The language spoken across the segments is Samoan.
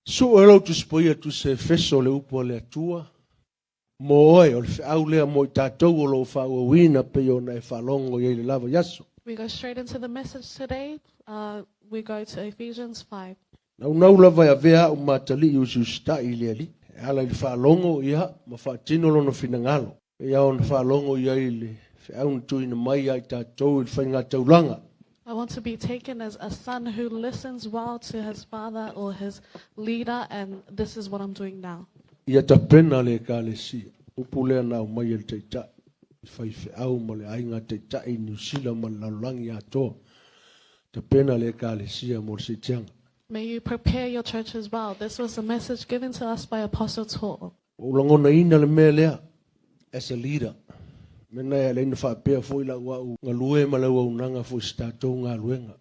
Sue lou Tusi Paia Tusi Efeso o le upu a le Atua mo oe, o le feau lea mo i tatou o lo o faaauauina pei ona e faalogo i ai i le lava i aso. We go straight into the message today. We go to Ephesians 5. Naunau lava e avea a'u ma atalii usiusitai i le Alii, e ala i le faalogo ia ma faatino lona finagalo, pei lava ona faalogo i ai i le feau na tuuina mai ia i tatou i le faigataulaga. I want to be taken as a son who listens well to his father or his leader, and this is what I'm doing now. Ia tapena le Ekalesia. Upu lea na aumai e le Taitai, i faifeau ma le aiga Taitai i Niu Sila ma le lalolagi atoa. Tapena le Ekalesia mo le seitiaga. May you prepare your church as well. This was the message given to us by Apostle To'o. Ua ou lagonaina le mea lea as a leader. Mena e ala ai ona faapea foi lau au galue ma le auaunaga foi i se tatou galuega.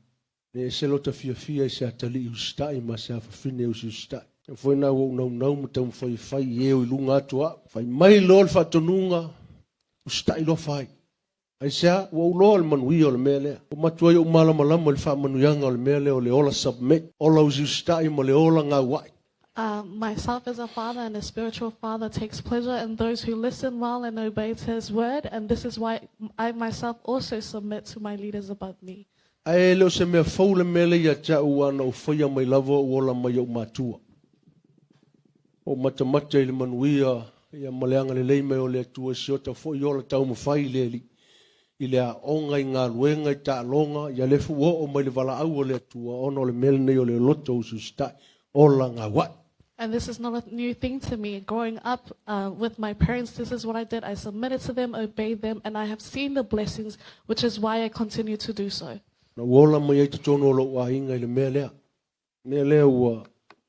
Ne ese lota fiafia i se atalii usitai ma se afafine usiusitai. Lea foi na ua ou naunau ma taumafai e fai i e o i luga atu au. Fai mai loa le faatonuga, usitai loa fai. Aisea? Ua ou iloa le manuia o le mea lea. Ua matua ai ou malamalama i le faamanuiaga o le mea lea o le ola submit, ola usiusitai ma le ola gaua'i. Myself as a father and a spiritual father takes pleasure in those who listen well and obey to his word, and this is why I myself also submit to my leaders above me. Ae le o se mea fou le mea lea ia te au aua na ou faia mai lava ou ola mai i ou matua. Ua ou matamata i le manuia ia ma le agalelei mai o le Atua i si ota foi ola taumafai i le Alii, i le aoga, i galuega, i taaloga, ia le fuoo mai le valaau a le Atua ona o le mea lenei o le loto usiusitai, ola gaua'i. And this is not a new thing to me. Growing up with my parents, this is what I did. I submitted to them, obeyed them, and I have seen the blessings, which is why I continue to do so. Na ou ola mai ai totonu o lou aiga i le mea lea. Mea lea ua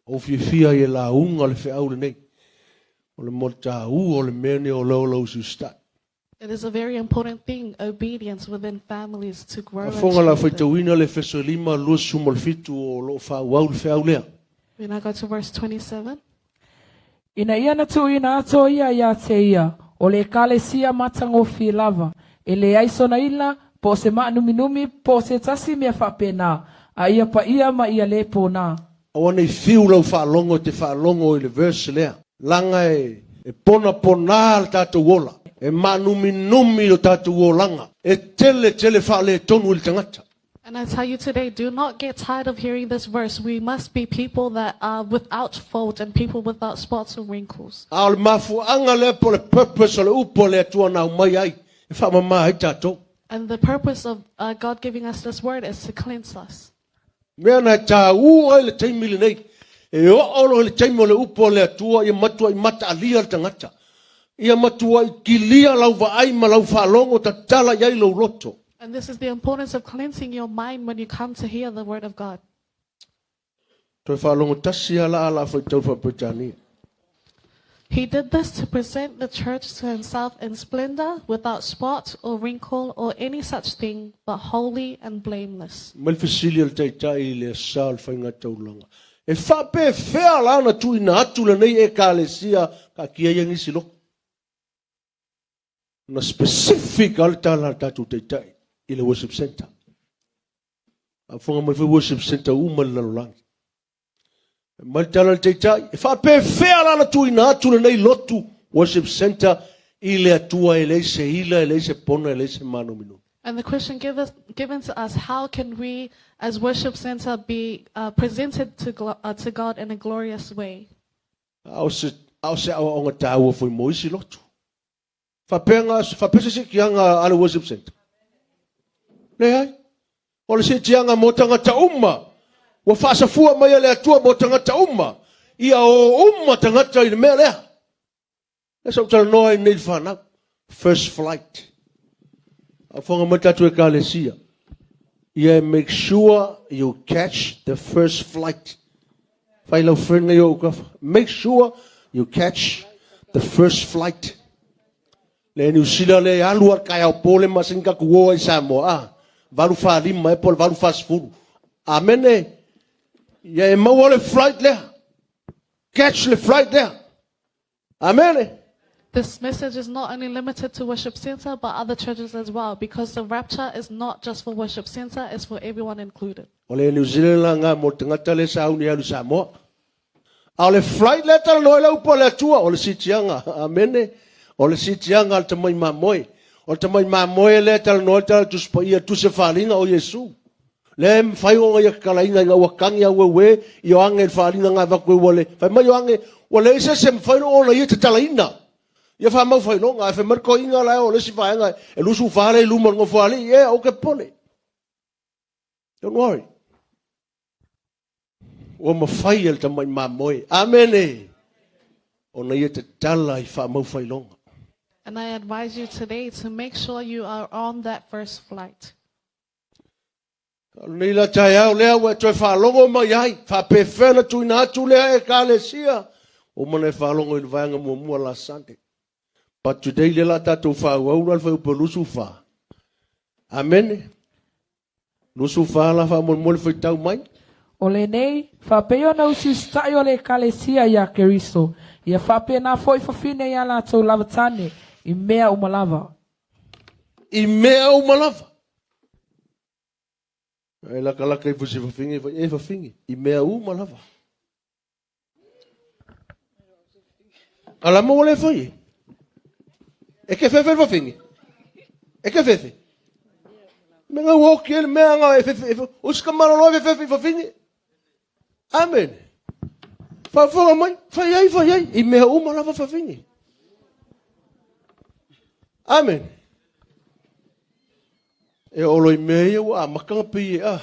ou fiafia ai e lauga le feau lenei. O le moataua o le mea nei o le ola usiusitai. It is a very important thing, obedience within families to grow and Afoga la strengthen. faitauina le Efeso e lima, 27 o lo o faaauau le feau lea. We now go to verse 27. Ina ia na tuuina atoa ia iā te ia, o le Ekalesia matagofie lava, e leai sona ila, po o se maanuminumi, po o se tasi mea faapena, a ia paia ma ia le pona. Aua nei fiu lau faalogo e te faalogo i le verse lea, laga e e ponaponā le tatou ola, e maanuminumi lo tatou olaga, e tele tele faaletonu i le tagata. And I tell you today, do not get tired of hearing this verse. We must be people that are without fault and people without spots or wrinkles. A o le mafuaaga lea po o le purpose o le upu a le Atua na aumai ai e faamama ai tatou. And the purpose of God giving us this word is to cleanse us. Mea na e tāua ai le taimi lenei, e oo loa i le taimi o le upu a le Atua ia matuai mataalia le tagata, ia matuai kilia lau vaai ma lau faalogo tatala i ai lou loto. And this is the importance of cleansing your mind when you come to hear the word of God. Toe faalogo tasi lava la a la faitau faa-Peretania. He did this to present the church to himself in splendor, without spot or wrinkle or any such thing, but holy and blameless. Mai le fesili a le Taitai i le asa o le faigataulaga, E faapefea la ona tuuina atu lenei Ekalesia kaakia ai nisi loko? Na specific lava le tala a le tatou Taitai i le worship centre. Faafofoga mai foi worship centre uma i le lalolagi. Mai le tala a le Taitai, e faapefea la ona tuuina atu lenei lotu worship centre i le Atua e leai se ila, e leai se pona, e leai se mānuminumi. And the question given to us, how can we as worship center be presented to God in a glorious way? A o se, a o se aoaoga tāua foi mo isi lotu. Faapea, faapea se siitiaga a le worship center? Leai. O le siitiaga mo tagata uma. Ua faasafua mai e le Atua mo tagata uma. Ia o uma tagata i le mea lea. Lea sa ou talanoa ai nei i le whanau. First flight. Afoga mai tatou ekalesia. Ia make sure you catch the first flight. Fai lau friend nei o kafa. Make sure you catch the first flight. Le Niu Sila le alu a kai au pole ma sin ka kuo ai Samoa. Ah, 8:45 e po le 8:40. Amene. Ia e maua le flight lea. Catch le flight lea. Amene. This message is not only limited to worship center, but other churches as well, because the rapture is not just for worship center, it's for everyone included. O le New Zealand la ngā mo tagata le sa uni alu Samoa. A o le flight lea e talanoa ai le upu a le Atua, o le siitiaga. Amene. O le siitiaga a le tamai mamoe. O le tamai mamoe lea e talanoa ai le Tala o le Tusi Paia, le Tusi a Faaaliga o Iesu. Lea e mafai ona ia tatalaina ina ua tagi aueuē Ioane i le faaaliga na avatu ai ua le, fai mai Ioane, ua leai se isi e mafai ona ia tatalaina ia faamaufailoga. Ae fai mai le toeaina la e o le isi vaega e 24 lea i luma o le Nofoalii, ea, aua te popole. Don't worry. Ua mafai e le tamai mamoe. Amene. Ona ia tatala i faamaufailoga. And I advise you today to make sure you are on that first flight. O lenei la taeao lea ua e toe faalogo mai ai, faapefea na tuuina atu lea Ekalesia. Ua uma ona e faalogo i le vaega muamua last Sunday. But today lea la tatou faaauau la le fuaiupu e 24. Amene. 24 la faamolemole faitau mai. O lenei, faapei ona usiusitaʻi o le Ekalesia iā Keriso, ia faapena foi fafine iā latou lava tane, i mea uma lava. I mea uma lava. E lakalaka ifo se fafine, fai, e fafine, i mea uma lava. Ala mo le fai e. E ke fefe le fafine. E ke fefe. Me ngau oki e le mea nga e fefe. E usi ka malolo e fefe i fafine. Amen. Faafofoga mai, fai ai, fai ai, i mea uma lava fafine. Amen. E olo i mea ia ua amata na pei e a.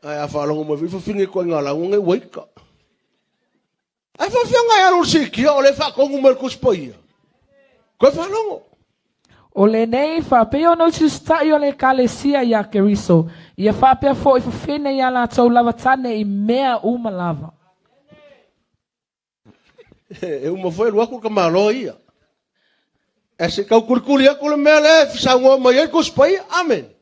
Ae a faalogo mai foi fafine koe ngā lauga ngai ua ika. Ae faafeaga e alu le sikia o le faatonu mai le Tusi Paia. Koe faalogo. O lenei, faapei ona usiusitaʻi o le Ekalesia iā Keriso, ia faapea foi fafine iā latou lava tane i mea uma lava. E uma foi alu atu le tamaloa ia. Ae se i tau kulikuli atu le mea lea e saunoa mai ai le Tusi Paia. Amene.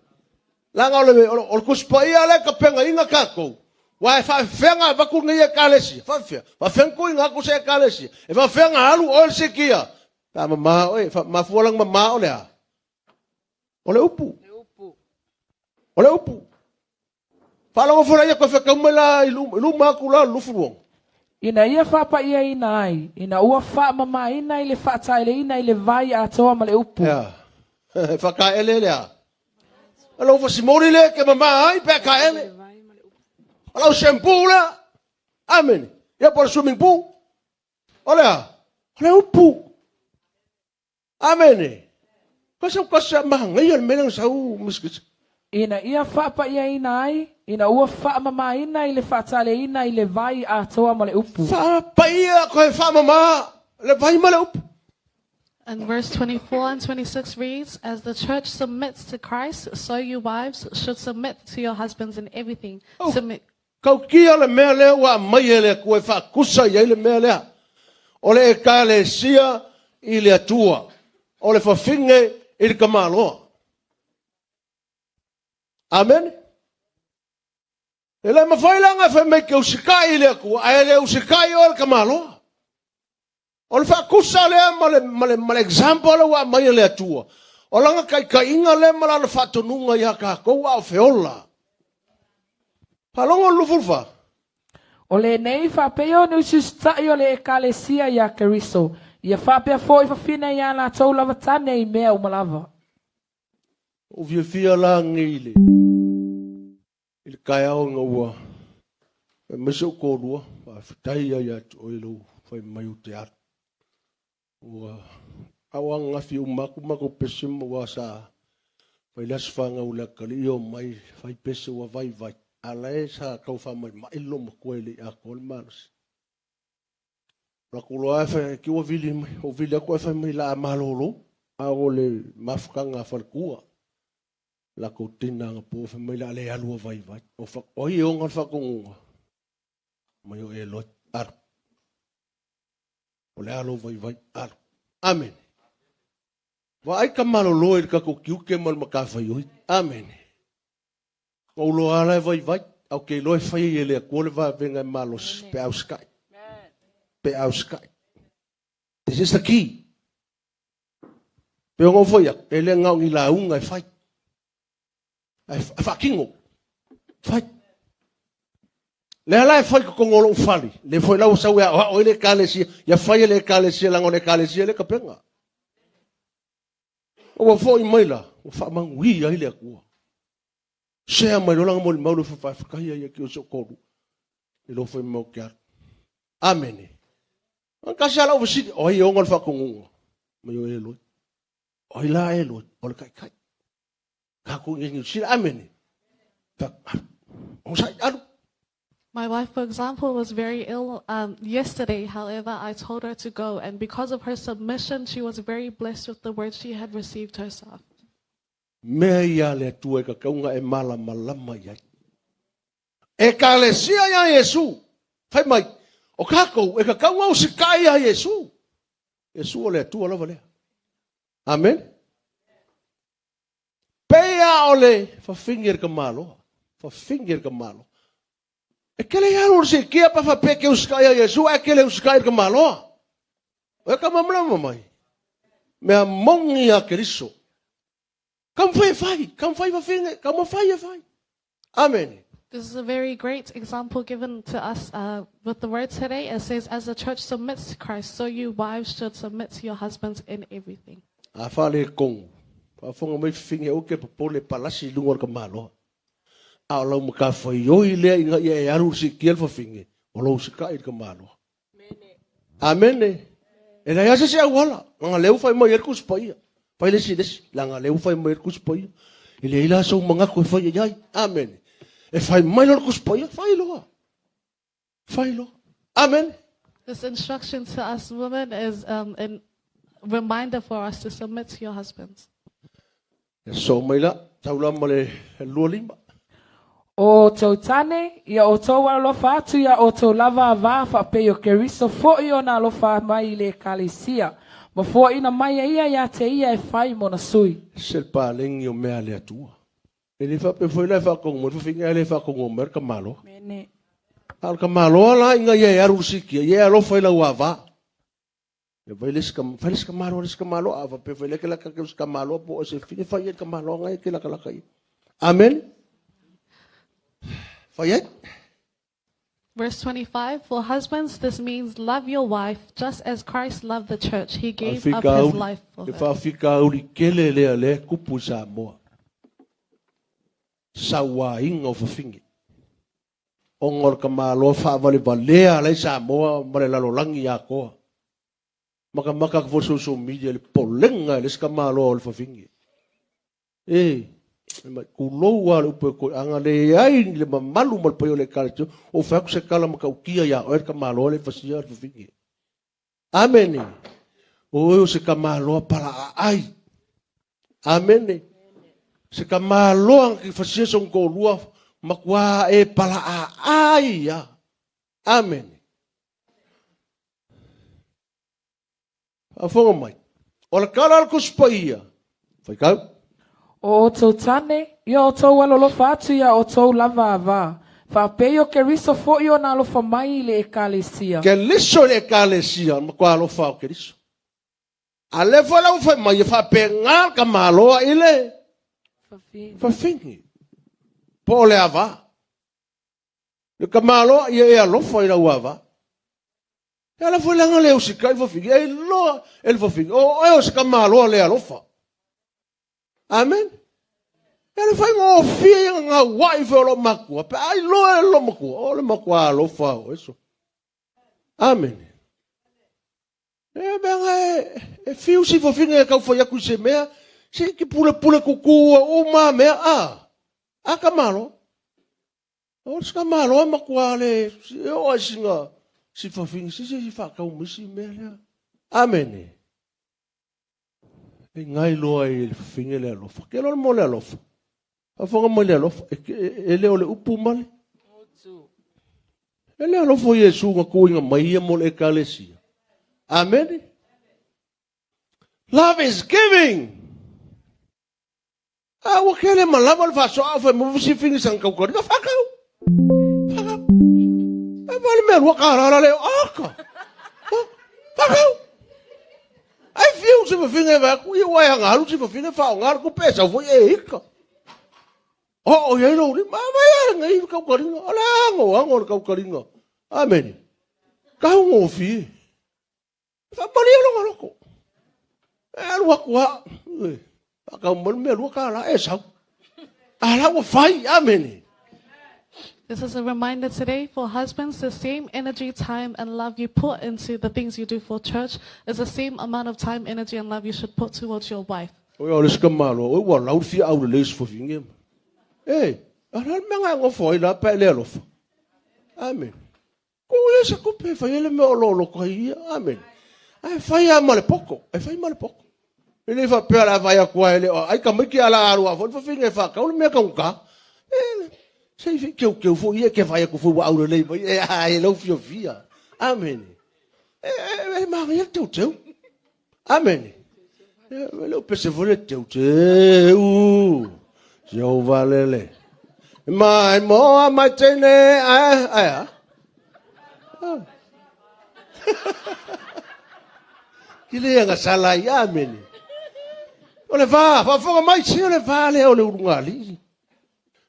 Leaga o le, o le Tusi Paia lea e tapenaina tatou, aua e faafefea ona avatu lenei Ekalesia? Faafefea? Faafefea ona tuuina atu se Ekalesia? E faafefea ona alu oe i le sikia? Pe a mama oe, mafua lana mama o le a? O le upu. O le upu. Faalogo foi la ia koe fetau mai la i luma atu la o le 26. Ina ia faapaiaina ai, ina ua faamamaina i le faataeleina i le vai atoa ma le upu. Ea. Faataele le a? O lau fasimoli lea e te mama ai pe a taele. O lau shampoo lea. Amene. Ia po o le swimming pool. O le a? O le upu. Amene. Ka sau ka sa manaia le mea lea na sau misikisa. Ina ia faapaiaina ai, ina ua faamamaina i le faataleina i le vai atoa ma le upu. Faapaia koe faamama le vai ma le upu. And verse 24 and 26 reads, As the church submits to Christ, so you wives should submit to your husbands in everything. Oh. Submit. Tautia le mea lea ua aumai e le Atua e faakusa i ai le mea lea, o le Ekalesia i le Atua, o le fafine i le tamaloa. Amene. E le mafai la ona fai mai ke usikai i le Atua, ae le usikai oe i le tamaloa. O le faakusa lea ma le, ma le, ma le example lea ua aumai e le Atua, o lana taitaiga lea ma lana faatonuga iā tatou a o feola. Faalogo le 24. O lenei faapea o ni usiusitaʻi o le Ekalesia iā Keriso, ia faapea foi fafine iā latou lava tane i mea uma lava. Ua ou fiafia la nei i le, i le taeao ina ua fai mai si ou toalua, faafetai lava ia te oe lou fai mai ou te alu. Ua ao ananafi uma atu matou pese ma ua sa fai le aso fanau i le atalii omai fai pese ua vaivai, a la e sa tau faamaimai le loomatua e le i atoa le malosi. Alu atu loa ae fai atu ua vili mai, ou vili atu ae fai mai la a malolo, a o le mafutaga a faletua. Latou tina anapo fai mai le a le alu a vaivai. O fa, o ai e ona le faatonuga? Mai o Eloi, alu. O le a lou vaivai, alu. Amene. Vaai ka malolo i le tatou tiute ma le matafaioi. Amene. Na ou iloa lava la e vaivai, ae ou te iloa e fai ai e le Atua le vavega e malosi pe a usikai. Pe a usikai. This is the key. Pei ona ou fai atu, e le na o ni lauga e fai, ae faatino. Fai. Lea la e fai totonu o lou fale, lea foi la ua sau e aoao ai le Ekalesia, ia fai e le Ekalesia leaga o le Ekalesia lea e tapena. Ua foi mai la, ua faamanuia ai le Atua. Sea mai loa lana molimau le faafetai ai ia si ou toalua i lou fai mai ou te alu. Amene. Tasi lava lau fesili, o ai e ona le faatonuga? Mai o Eloi. O ai la Eloi? O le taitai. Tatou i Niu Sila. Amene. Onosai, alu. My wife, for example, was very ill yesterday. However, I told her to go, and because of her submission, she was very blessed with the word she had received herself. Mea ia a le Atua e kakauga e malamalama i ai. Ekalesia iā Iesu, fai mai, o kākou e kakauga usikai iā Iesu. Iesu o le Atua lava lea. Amen. Pei a o le fafine i le tamaloa. Fafine i le tamaloa. E kele ia alu o le sikia pa faapea e te usikai ia Iesu ae te le usikai i le tamaloa. O e ka malamalama mai. Mea moni ia Keriso. Taumafai e fai, taumafai fafine, taumafai e fai. Amene. This is a very great example given to us with the word today. It says, As the church submits to Christ, so you wives should submit to your husbands in everything. A faaletonu, faafofoga mai fafine aua e te popole palasi i luga o le tamaloa. A o lau matafaioi lea ina ia e alu i le siitia le fafine, o lou usikai i le tamaloa. Amene. E leai lava se isi auala, leaga lea ua fai mai ai le Tusi Paia. Fai le isi i le isi, leaga lea ua fai mai ai le Tusi Paia. E leai la sou manatu e fai i ai. Amene. E fai mai loa le Tusi Paia, fai loa. Fai loa. Amene. This instruction to us women is a reminder for us to submit to your husbands. E soo mai la, tau la ma le 25. O outou tane, ia outou alofa atu iā outou lava a va faapei o Keriso foʻi ona alofa mai i le Ekalesia, ma foaʻina mai ai ia iā te ia e fai mona sui. Se le paleni o mea a le Atua. E le faapea foi la e faatonu mai le fafine ae le faatonu mai le tamaloa. A o le tamaloa la ina ia e alu i le sikia, ia e alofa i lau ava. Ia fai le isi fai le isi tamaloa le isi tamaloa, a faapea foi lea e te latalata i se tamaloa po o se fine, fai ai le tamaloa na e te latalata i ai. Amene. Fai ai. Verse 25 For husbands, this means love your wife just as Christ loved the church. He gave up his life for Le her. faafitauli tele lea lea e tupu i Samoa. Sauaina o fafine. Ona o le tamaloa faavalevalea la i Samoa ma le lalolagi atoa. Matamata atu foi le social media i le popolega e le isi tamaloa o le fafine. E, mai, tulou lava le upu e toe, a na leai le mamalu ma le paia o le Ekalesia, ua ou fai atu se tala matautia ia oe le tamaloa lea e fasia le fafine. Amene. O oe o se tamaloa palaaai. Amene. Se tamaloa na te fasia sona toalua, matua e palaaai ia. Amene. Faafofoga mai. O le tala a le Tusi Paia, faitau. O outou tane, ia outou alolofa atu iā outou lava a va, faapei o Keriso foʻi ona alofa mai i le Ekalesia. Keriso i le Ekalesia, matua alofa o Keriso. A lea foi la ua fai mai e faapena le tamaloa i le fafine, po o le ava. Le tamaloa ia e alofa i lau ava. E ala foi leaga le usikai le fafine, e iloa e le fafine, o oe o se tamaloa le alofa. Amen. E le faigofie ia gauaʻi foi o lou makua, pe a iloa e lou makua, o le matua alofa o eso. Amen. E mea e, e fiu si fafine e tau fai atu i se mea, se ki pule pule kuku uma mea a. A ka malo. O se ka malo e matua le, e o ai singa, si fafine, si si whakau mai si mea lea. Amene. E ngai loa i le fafine le alofa. Ke loa le mo le alofa. Faafofoga mai le alofa, e, e, e le o le upu ma le. E le alofa o Iesu na tuuina mai ia mo le ekalesia. Amene. Love is giving. A ua kele ma lava le faasoa o fai mai fasi fini sang kau kari ka whakau. Whakau. E wale mea rua ka rara leo aka. Whakau. Ai fiu si fafine vai ku i wai hanga haru si fafine wha o ngā ku pesa foi e hika. Oo i ai lou lima, a vai a ngai kaukaliga, o le ago ago le kaukaliga. Amene. Taugofie. Faamalie lona loto. E alu atu a, faatau mai le mea $2 e sau. A la ua fai, amene. This is a reminder today for husbands, the same energy, time, and love you put into the things you do for church is the same amount of time, energy, and love you should put towards your wife. O ia o le isi malo, oi ua lau le fia au lelei se fafine ma. E, a la le mea nga e nofo ai la pa e le alofa. Amen. Ko ia se kupe e fai ai le mea o lo loko ai ia. Amen. Ae fai lava ma le poto, e fai ma le poto. E le faapea o le a vaai atu ai le ai tamaiti a la alu a foi le fafine e faatau le mea taugata. E, se i keukeu foi ia e ke vaai atu foi ua aulelei mai e a e lau fiafia. Amen. E, e, e manaia le teuteu. Amene. E le o pese foi le teuteu. Jehovah lele. Mai moa mai teine ai ai a. Ki le anga sala i amene. O le va, faafofoga mai se o le va lea o le ulugalii.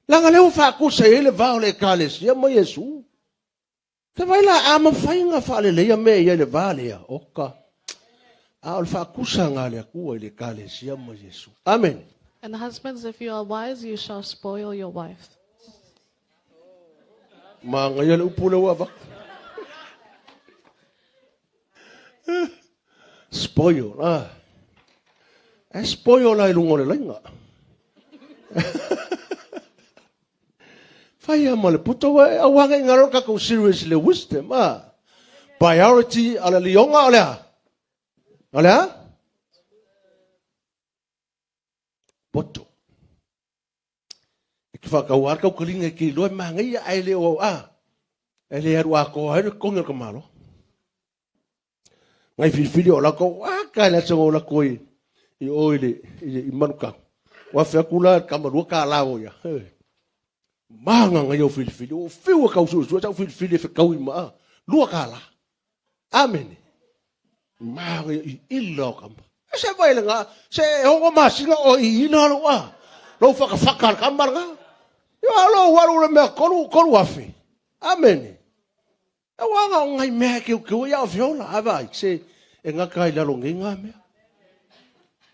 Leaga lea ua faakusa i ai le va o le ekalesia ma Iesu. Te vai la a mafai ona faaleleia mea ia i le va lea, oka. A o le faakusaga a le Atua i le Ekalesia ma Iesu. Amene. And husbands, if you are wise, you shall spoil your wife. Manaia le upu lea ua avatu. Spoil, ah. E spoil la i luga o le laina. Fai a ma le poto wa e auanga i ngaro kakou serious le wisdom a. Priority a le lionga o le a? O le a? Poto. E ke whakau ar kau kalinga ke iloa e mangaia ai le o a. E le aru a ko ai le kongi o ka malo. Ngai filifili o lako, a ka le aso o lako i i o i le i le i Manukau. Ua afe atu la kama $2 o ia. Manga ngai o filifili, o fiu e kau suesue sau filifili e fekau i maa. $2. Amene. Manga i ila o kama. E se vai le ngā, se hongo masina o i ila lo a. Lou whakawhaka le kama le ngā. Ia lo waru le mea kolu, 3,000. Amene. E wanga o ngai mea e keukeu ai a o feola, a vai, se e ngaka ai lalo nei ngā mea.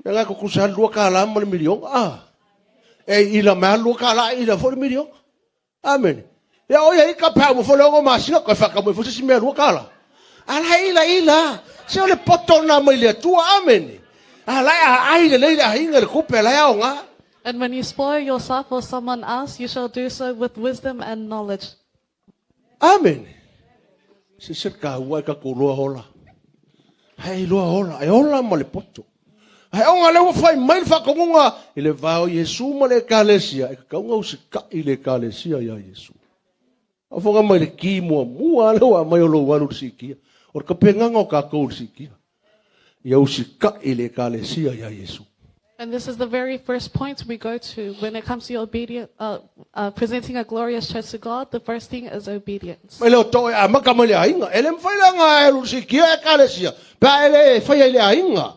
Mea ngā kukusa $2 ma le miliona, a. E ila mea $2 e ila foi le miliona. Amene. Ia o ia i ka pau mo fo le ongo masina, koe whaka mo fo se si mea $2. A la ila ila, se o le poto na mai le atua, amene. A la a ai le leile a hinga le kupe la ia o ngā. And when you spoil yourself or someone else, you shall do so with wisdom and knowledge. Amene. Se se ka ua ka ko loa hola. Hei loa hola, e hola ma le poto. Hei onga le ua fai mai le whakangunga i le vā o Iesu ma le ekalesia, e kakaunga usika'i le ekalesia ia Iesu. A whanga mai le ki mua mua le ua mai o lou alu le sikia. O le kapenganga o kākou le sikia. Ia usika'i le ekalesia ia Iesu. And this is the very first point we go to when it comes to your obedient, presenting a glorious church to God. The first thing is obedience. Mai le o toe a maka mai le aiga. E le mawhai la ngā e lu sikia e ekalesia. Pea e le whai ai le aiga.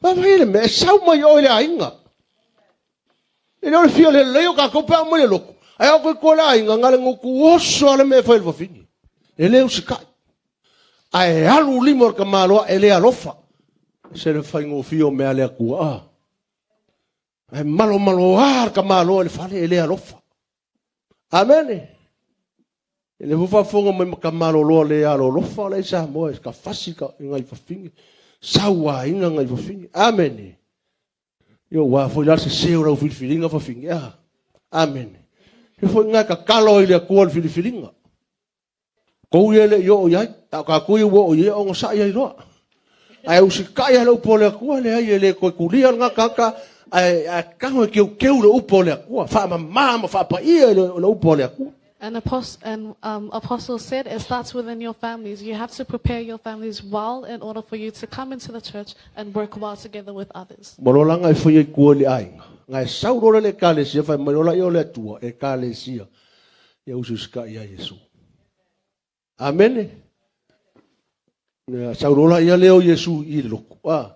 Pa whai le mea, e sau mai o i le aiga. E le o le fia le lei o kākou pea mai le loko. Ai au koe koe le aiga, ngā le nguku oso a le mea e whai le wawhini. E le usikai. Ae alu lima o le tamaloa e le alofa. Se le faigofie o mea a le Atua. A. Ae malomaloa le tamaloa i le fale e le alofa. Amene. E le faafofoga mai ma tamaloloa le alolofa la i Samoa e ka fasi ka i ngai fafine. Sau aiga ngai fafine. Amene. Io ua foi la se seo lau filifiliga fafine. A. Amene. E foi ngai kakalo i le Atua le filifiliga. Kou ia le i oo i ai, a o kākou ia ua oo i ai, ogasai ai loa. Ae usikai ai le upu o le Atua, leai e le toe kulia lena tagata, ae, ae tago e keukeu le upu o le Atua, faamama ma faapaia i le, le upu o le Atua. And, apost- and Apostle said it starts within your families. You have to prepare your families well in order for you to come into the church and work well together with others. Ma loa la ngai fai ai kua i le aiga. Ngai sau loa le ekalesia, fai mai loa la ia o le Atua, ekalesia. Ia usiusikai ia Iesu. Amene. Ia sau loa la ia lea o Iesu i le lotu. A,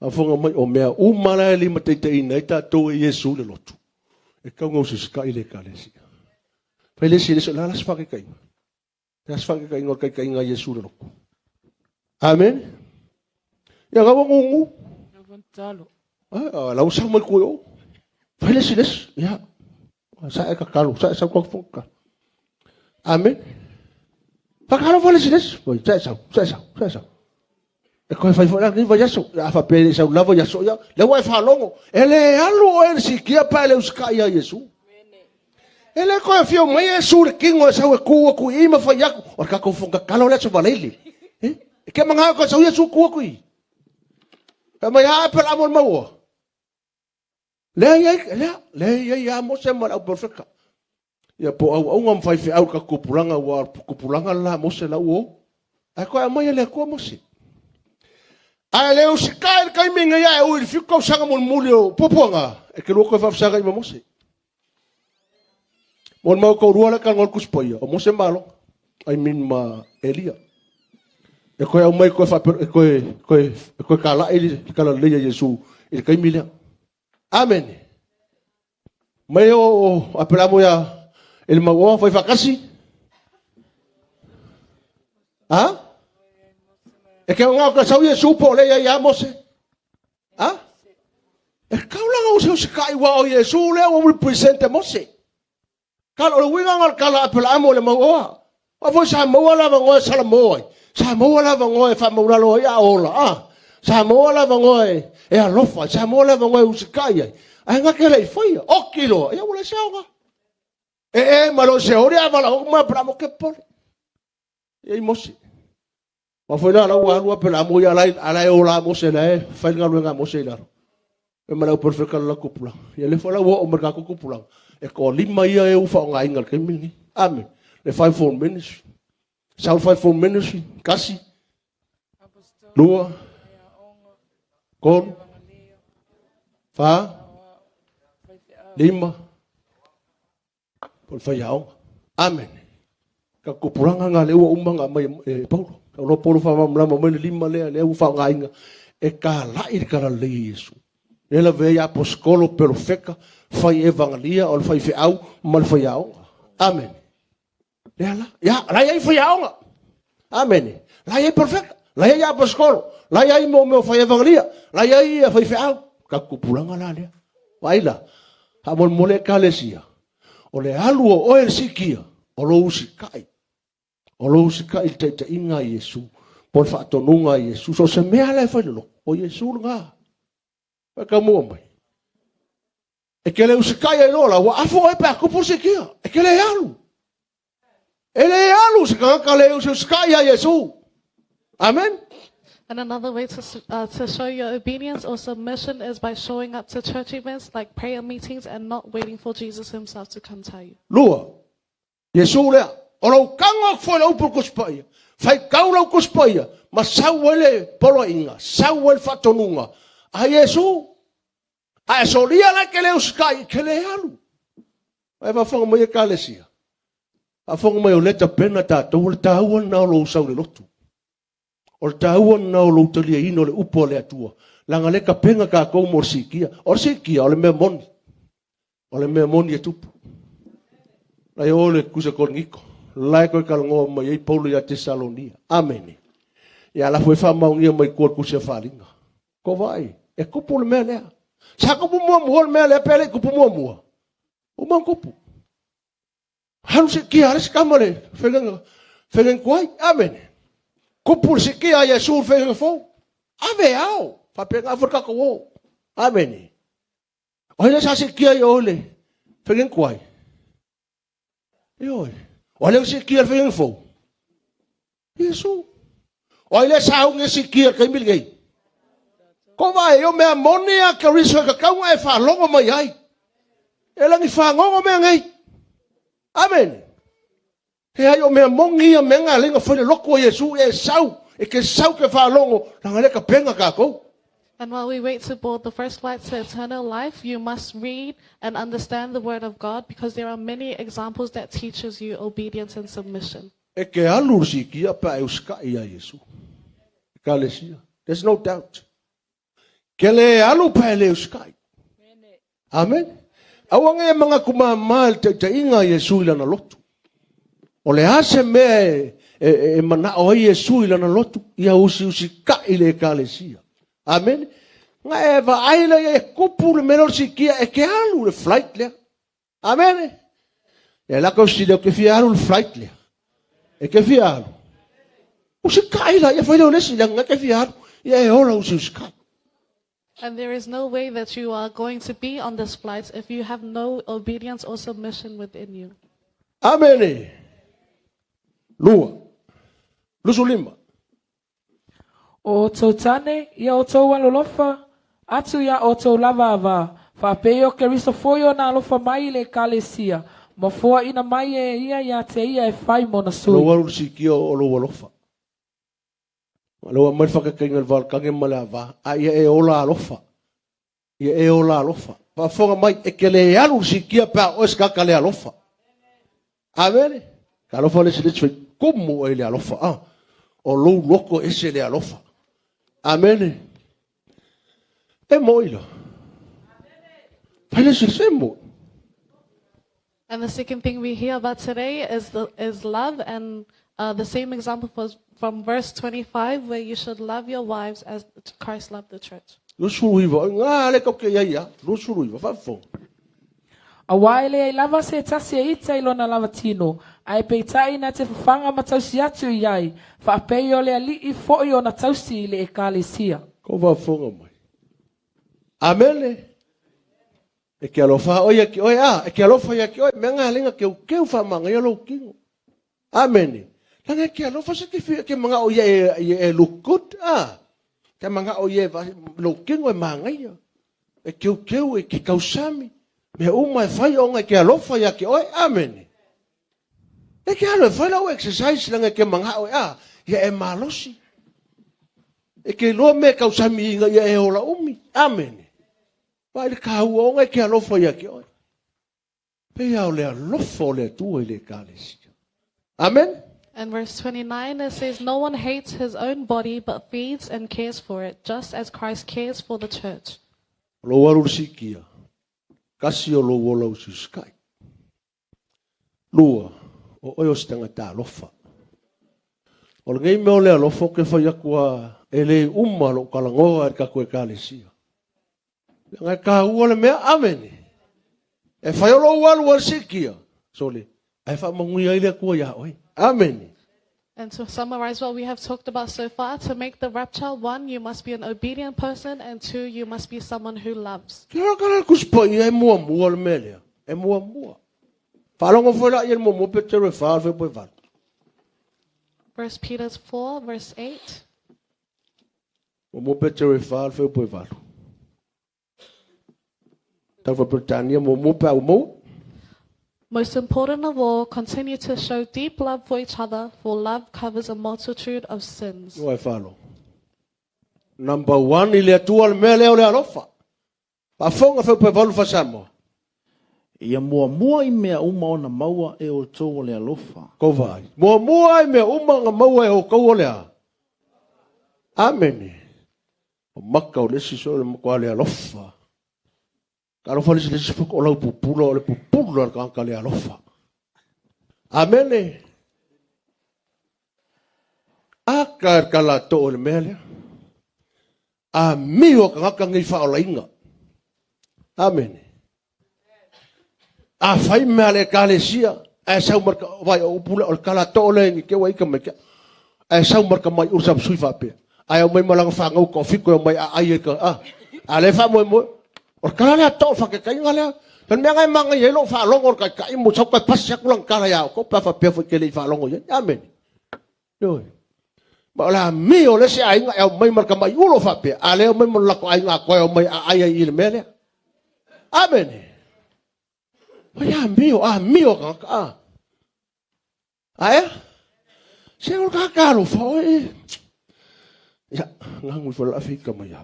faafofoga mai, o mea uma la e limataitaiina ai tatou e Iesu le lotu. E tau ona usiusitai le Ekalesia. Fai le isi, e le o le a la se faataitaiga? Le a se faataitaiga o le taitaiga a Iesu i le lotu? Amene. Ia la ua gugu. Ah, la ua sau mai tua i o. Fai le isi le isi. Ia, sa e tatalo, sa e sau tau fono Amene. Whakahalo fai le isi le isi. Sa e sau, sa e sau, sa e sau. E koe fai foi la lenei vaiaso. A faapea e le sau lava vaiaso, ia, lea ua e faalogo. E le alu oe i le sikia pe a e le usitai ia Iesu. E le toe afio mai Iesu i le tino e sau e tu atu i i ma fai atu, o le tatou fono tatalo le Aso Faraile. E, e ke mangao toe sau Iesu tu atu i i. Fai mai, a Aperaamo le mauoa. Lea i ai, lea, lea i ai ia Mose ma le auperofeta. Ia po o auauna ma faifeau i le tatou tupulaga, aua o le tupulaga le la a Mose la ua o. Ae toe aumai e le Atua Mose. Ae le usitai i le taimi lenei ae ui i le 7 tausaga mulimuli o puapuaga, e te lua toe faafesagai ma Mose. Mo le mau toalua lea talanoa le Tusi Paia, o Mose ma Arona, I mean ma Elia. E toe aumai toe faape, e toe, toe, e toe talai le talalelei a Iesu i le taimi lea. Amene. Mai o Aperamo ia e le mauoa fai faatasi. A? E ke ngao ka sau Iesu po le ia ia Mose. A? E kaulanga o se usikai wa o Iesu lea ua represent Mose. Kala, o le uiga o le kala a Aperaamo i le mauoa. Aua foi sa maua le avanoa e salamo ai, sa maua le avanoa e faamaulalo ai a ola, a. Sa maua le avanoa e, e alofa ai, sa maua le avanoa e usikai ai. Ae na te le i faia, oki loa, ia ua leai se aoga. E e ma lo se ori a valaau atu mai Aperaamo ke popole. Ia i Mose. Aua foi la, la ua alu Aperaamo ia la, a la e ola Mose la e fai le galuega a Mose i lalo. E ma le au perofeta le latou tupulaga. Ia lea foi la ua oo mai le tatou tupulaga, e toalima ia e ua faaaogaina i le taimi lenei. Amen. Le fivefold ministry. Sau le fivefold ministry, tasi, lua, tolu, fa, lima, po o le faiaoga. Amen. Ka tupulaga lena lea ua uma ona aumai e Paulo. Sau loa Paulo faamalamalama mai le lima lea, lea ua faaaogaina e talai le talalelei e Iesu. Lea lavea ai aposetolo, perofeta, fai evagalia, o le faifeau ma le faiaoga. Amen. Lea la, ia, la i ai faiaoga. Amene. La i ai profeta, la i ai aposetolo, la i ai mo mea o fai evagalia, la i ai ia faifeau. Ka tupulaga la lea. Vaai la, faamolemole Ekalesia, o le alu o oe i le sikia, o lou usitai. O lou usitai i le taitaiga a Iesu, po o le faatonuga a Iesu. So o se mea la e fai i le lotu, o Iesu lena. Faitau mua mai. E te le usitai ai loa la, ua afu oe pe a tupu le sikia. E te le alu. E le alu se tagata le usiusitai ia Iesu. Amen. And another way to, to show your obedience or submission is by showing up to church events like prayer meetings and not waiting for Jesus himself to come tell you. Lua, Iesu lea, o lou tago atu foi i le upu o le Tusi Paia, faitau lau Tusi Paia, ma sau ai le poloaiga, sau ai le faatonuga a Iesu. A e solia la e te le usitai, e te le alu. Ae faafofoga mai Ekalesia, faafofoga mai o lea e tapena tatou, o le taua lena o lou sau i le lotu. O le taua lena o lou taliaina o le upu a le Atua, leaga o lea e tapena tatou mo le siitia. O le siitia, o le mea moni. O le mea moni e tupu. La e o le Kusa Korinito, la e toe talanoa mai ai Paulo ia Tesalonia. Amene. Ia la foi faamaonia mai tua le Tusi a Faaaliga. Ko vaai, e tupu le mea lea. Sa tupu muamua le mea lea pe le i tupu muamua. Uma ona tupu. Alu siitia le isi tama le faiga faiga tuai. Amene. Tupu le siitia a Iesu le faiga fou. Ave ao. Faapena foi le tatou o. Amene. O ai lea sa siitia i o i le faiga tuai? Ioe. O ai lea ua siitia i le faiga fou? Iesu. O ai lea sa augi e siitia i le taimi lenei? Ko vae, o mea moni a Keriso e tatau ona e faalogo mai ai. E lagi fagogo mea nei. Amene. He ai o mea moni ia mea nga lenga fai le lotu o Iesu e sau, e ke sau ke faalogo, langa le tapenga tatou. And while we wait to board the first flight to eternal life, you must read and understand the Word of God because there are many examples that teaches you obedience and submission. E ke alu le sikia pe a e usikai ia Iesu. Ekalesia. There's no doubt. Ke le alu pe a e le usikai. Amen. Aua nei e manatu māmā i le taitaiga a Iesu i lana lotu. O le a se mea e, e, e manao ai Iesu i lana lotu, ia usiusikai le ekalesia. Amene. Na e vaai lea ia e kupu le mea lea o le sikia, e ke alu le flight lea. Amene. Ia la kau sili ke fia alu le flight lea. E ke fia alu. Usikai la, ia fai leo le isi, leaga ke fia alu. Ia e ola usiusikai. And there is no way that you are going to be on this flight if you have no obedience or submission within you. Amene. Lua. 25. O outou tane, ia outou alolofa atu iā outou lava avā, faapei o Keriso foi ona alofa mai i le Ekalesia, ma foaina mai e ia iā te ia e fai mona sui. Lou alu i le sikia o lou alofa. Lou aumai le faakaikaiga i le vaoletage ma le avā, a ia e ola alofa. Ia e ola alofa. Faafofoga mai, e te le alu i le sikia pe a oe se tagata le alofa. Amene. Ka alofa le isi le isi fai kumu oe i le alofa. Ah, o lou loto ese le alofa. Amene. E moi la. Fai le isi e moi. And the second thing we hear about today is love, and the same example was from verse 25, where you should love your wives as Christ loved the church. 29, oi ngā le kau ke ia ia, 29, faafofoga. Auā e leai lava se tasi e ita i lona lava tino, ae peitai na te fafaga ma tausi atu i ai, faapei o le Alii foi ona tausi i le Ekalesia. Kou faafofoga mai. Amene. E ke alofa oe ia ki oe, a, e ke alofa ia ki oe, mea ngā lenga keu keu whaamanga lou kino. Amene. Langa e ke alofa se ke whia ke manga o ia e, e, e look good, a. Ke manga o ia e lou kino e māngaia. E keu keu e ke kausami. Mea uma e whai onga e ke alofa ia ki oe. Amene. E ke alo e whai lau exercise langa e ke manga o e a, ia e malosi. E ke loa me kausami inga ia e ola umi. Amene. Vaai le kāua onga e ke alofa ia ke oe. Pei o le alofa o le Atua i le ekalesia. Amen. And verse 29, it says, No one hates his own body, but feeds and cares for it, just as Christ cares for the church. Lou alu le sikia. Kasi o lou ola usiusikai. Lua, o oe o se tagata alofa. O lenei mea o le alofa ou te fai atu a e le uma lou talanoa i le tatou ekalesia. Leaga e taua le mea, amene. E fai o lou alu a le sikia, sole, ae faamanuia ai le Atua iā oe. Amene. And to summarize what we have talked about so far, to make the rapture, one, you must be an obedient person, and two, you must be someone who loves. Ke ora kala le Tusi Paia e muamua le mea lea. E muamua. Faalogo foi la ia le muamua Petero e 4 le fuaiupu e 8. 1 Peter 4, verse 8. Muamua Petero e 4 le fuaiupu e 8. Tau Peretania muamua pe a ua maua. Most important of all, continue to show deep love for each other, for love covers a multitude of sins. Ua e faalogo. Number one i le Atua le mea lea o le alofa. Faafofoga fuaiupu e 8 faa-Samoa. Ia muamua i mea uma ona maua e outou o le alofa. Kou vaai. Muamua i mea uma ona maua e outou o le a? Amene. O maka o le isi so le matua le alofa. Ka alofa le isi le isi o lau pupula o le pupula le tagata le alofa. Amene. A ka ka la to o le mea lea. A mio tagata nei whaolainga. Amene. A fai mea le ekalesia, ae sau marka, vai o upu le, o le kala to le ni ke wai ka mai kia. Ae sau marka mai ur sa sui faapea. Ae au mai malanga whangau ka fiko e mai a ai e ka, a. A le wha moe moe. O le kala lea to whakekaiga lea. Tan mea ngai manga i lo whaalongo o le kai kai mo sau kai pasi aku lang kala ia o ko pa whapea fo ke le i whaalongo i. Amen. Ioe. Ma o le a mi o le se aiga e au mai ma le kamaiulo faapea, a le au mai ma le lako aiga a koe au mai a ai ai i le mea lea. Amene. Mai a mio, a mio ka a. Ae? Se o ka ka alofa oe. Ia, ngangu i whala awhi mai au.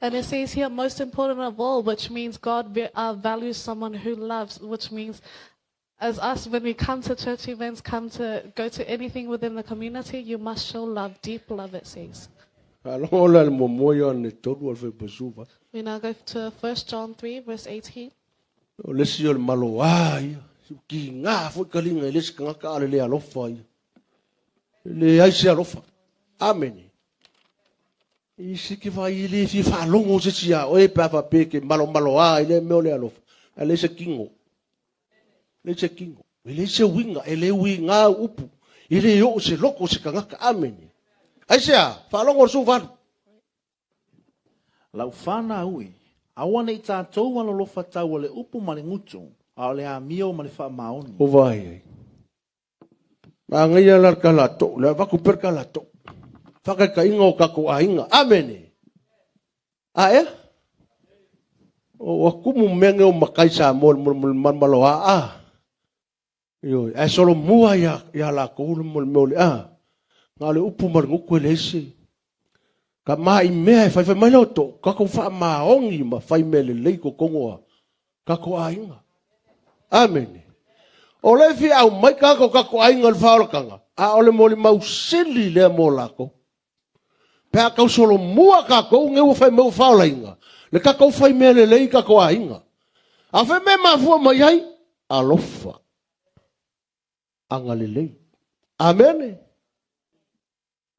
And it says here, most important of all, which means God values someone who loves, which means as us, when we come to church events, come to go to anything within the community, you must show love, deep love, it says. Faalogo la le muamua Ioane 3 o le fuaiupu 18. We now go to 1 John 3, verse 18. O le isi o le maloā ia. Kiga foi kaliga i le isi tagata a o le le alofa ia. E leai se alofa. Amene. I se ke vai e le fia faalogo se isi iā oe pe a faapea e ke malomaloā i lea mea o le alofa. Ae leai se tino. Leai se tino. E leai se uiga, e le uiga au upu. E le oo se loto o se tagata. Amene. Aisea? Faalogo le 18. Lau fanau e, aua ne i tatou alolofa tau o le upu ma le gutu, a o le amio ma le faamaoni. O vai ai. Manaia la le kalatou, le avatu pea le kalatou. Faataitaiga o tatou aiga. Amene. A ea? Ua tumu mea nei o matai Samoa i le malomaloa a. Ioe, ae solomua ia, ia latou le mo le mea o le a. Na o le upu ma le gutu e leai se. Ka ma i mea e faifai mai le oto, tatou faamaoni ma fai mea lelei totonu o tatou aiga. Amene. O le fia aumai tagata o tatou aiga i le faaolataga, a o le molimau sili lea mo latou. Pe a tau solomua tatou nei ua fai mai ua faaolaina, le tatou fai mea lelei i tatou aiga. A fai mea e mafua mai ai, alofa, agalelei. Amene.